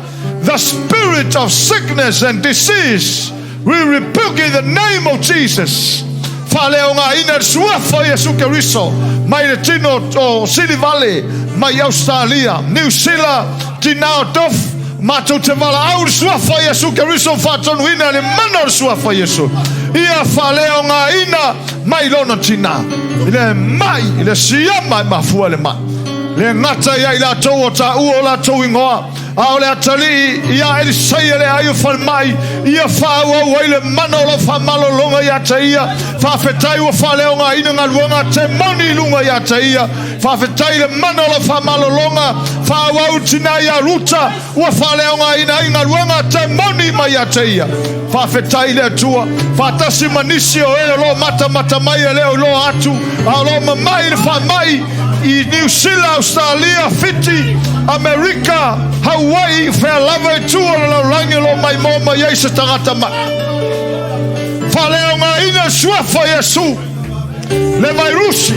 the spirit of sickness and disease, we rebuke in the name of Jesus. Faaleaogaina i le Suafa o Iesu Keriso mai le tino o Silivale, mai Ausetalia, Niu Sila, tinā o Duff, matou te valaau i le Suafa o Iesu Keriso faatonuina i le mana o le Suafa o Iesu. Ia faaleaogaina mai lona tinā i le mai, i le siama e mafua i le mai. Le gata ia i latou o taua o latou ingoa, A o le atalii ia Elisaia le ai o falemai, ia faaauau ai le mana o lau faamalologa ia te ia. Faafetai ua faaleaogaina galuega a temoni i luga ia te ia. Faafetai i le mana o lau faamalologa, faaauau i le tina ia Ruta, ua faaleaogaina ai galuega a temoni mai ia te ia. Faafetai i le Atua, faatasi ma nisi o e o lo o matamata mai e le o iloa atu, a o lo o mamai i le faamai i Niu Sila, Ausetalia, Fiti, Amerika, Hawaii, whea lava i tua o le lalolagi o lo o maimoa mai ai se tagata mai. Faaleaogaina le suafa o Iesu, le vairusi,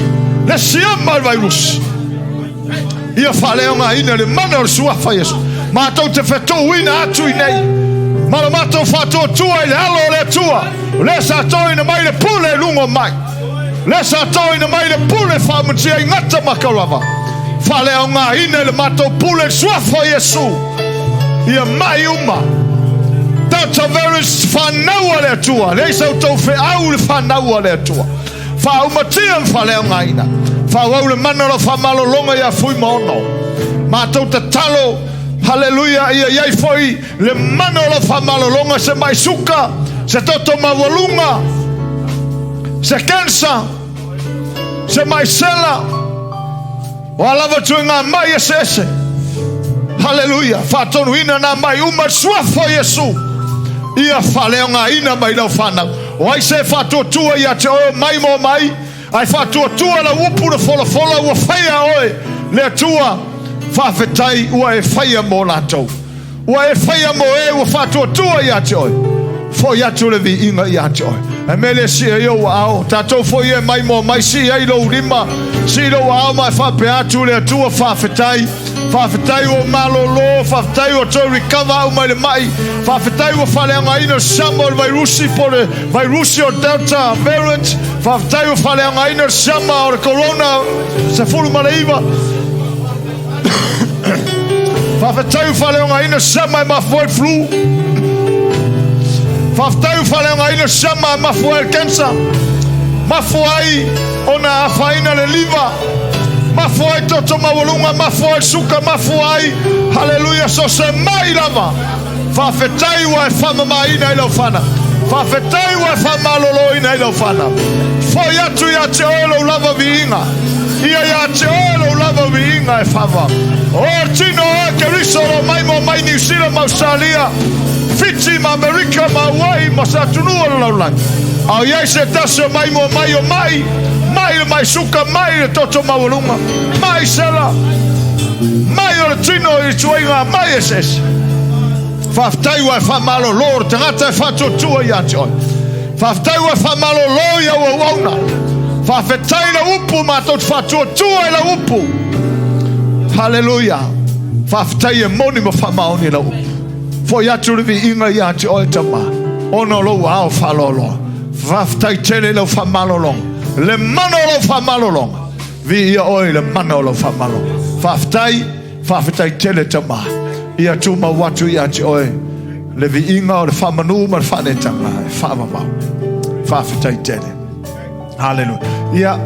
le siama o le vairusi. Ia faaleaogaina le mana o le suafa o Iesu. Matou te fetuuina atu i nei, ma lo matou faatuatua i le alo o le Atua, o lea sa toina mai le pule i luga o mai. Lea sa toina mai le pule faamatia i gata ma kaulava. Faaleaogaina i le matou pule i le suafa o Iesu. Ia mai uma. Delta virus fanau a le Atua. Leai sa outou feau i le fanau a le Atua. Faaumatia ma faaleaogaina. Faaauau le mana o lau faamalologa ia Fuimaono. Matou tatalo, haleluia, ia i ai foi le mana o lau faamalologa se mai suka, se toto maualuga, se cancer, se mai sela, o a lava ituaiga mai eseese. Haleluia, faatonuina nā mai uma i le suafa o Iesu. Ia faaleaogaina mai lau fanau. O ai se faatuatua ia te oe o mai ma o mai, ae faatuatua lau upu na folafola ua faia oe le Atua. Faafetai ua e faia mo latou. Ua e faia mo e ua faatuatua ia te oe. Foi atu le viiga ia te oe. Ae mea lea sii ai ou aao, tatou foi e mai moa mai, sii ai lou lima, sii lou aao ma e faapea atu le Atua, faafetai. Faafetai ua malolo, faafetai ua toe recover au mai le mai, faafetai ua faaleagaina le siama o le vairusi po le vairusi o Delta variant, faafetai ua faaleagaina le siama o le Corona 19. Faafetai ua faaleogaina siama e mafua ai le flu. Faafetai ua faaleogaina siama e mafua ai le cancer. Mafua ai ona afaina le liver. Mafua ai toto maualuga, mafua ai suka, mafua ai, haleluia, so se mai lava. Faafetai ua e faamamaina i lau fana. Faafetai ua e faamaloloina ai lau fanau. Foi atu ia te oe lou lava viiga. Ia ia te oe lou lava viiga e faava. O le tino oe Keriso o lo mai mo mai Niu Sila ma Australia, Fiti ma Amerika ma Hawaii ma se atunuu o le lalolagi. A o i ai se tasi o mai mua mai o mai, mai le mai suka, mai le toto maualuga, mai sela, mai o le tino i ituaiga mai eseese. Faafetai ua e faamalolo le tagata e faatuatua ia te oe. Faafetai ua e faamalolo i au auauna. Faafetai lau upu matou te faatuatua i lau upu. Haleluia. Faafetai e moni ma faamaoni lau upu. Foi atu le viiga ia te oe Tama, ona o lou ao faaloaloa. Faafetai tele i lau faamalologa, le mana o lau faamalologa. Viia oe i le mana o lau faamalologa. Faafetai, faafetai tele Tama. Ia tumau atu ia te oe le viiga o le faamanu ma le faanetaga e faavavau. Faafetai tele. Haleluia. Ia,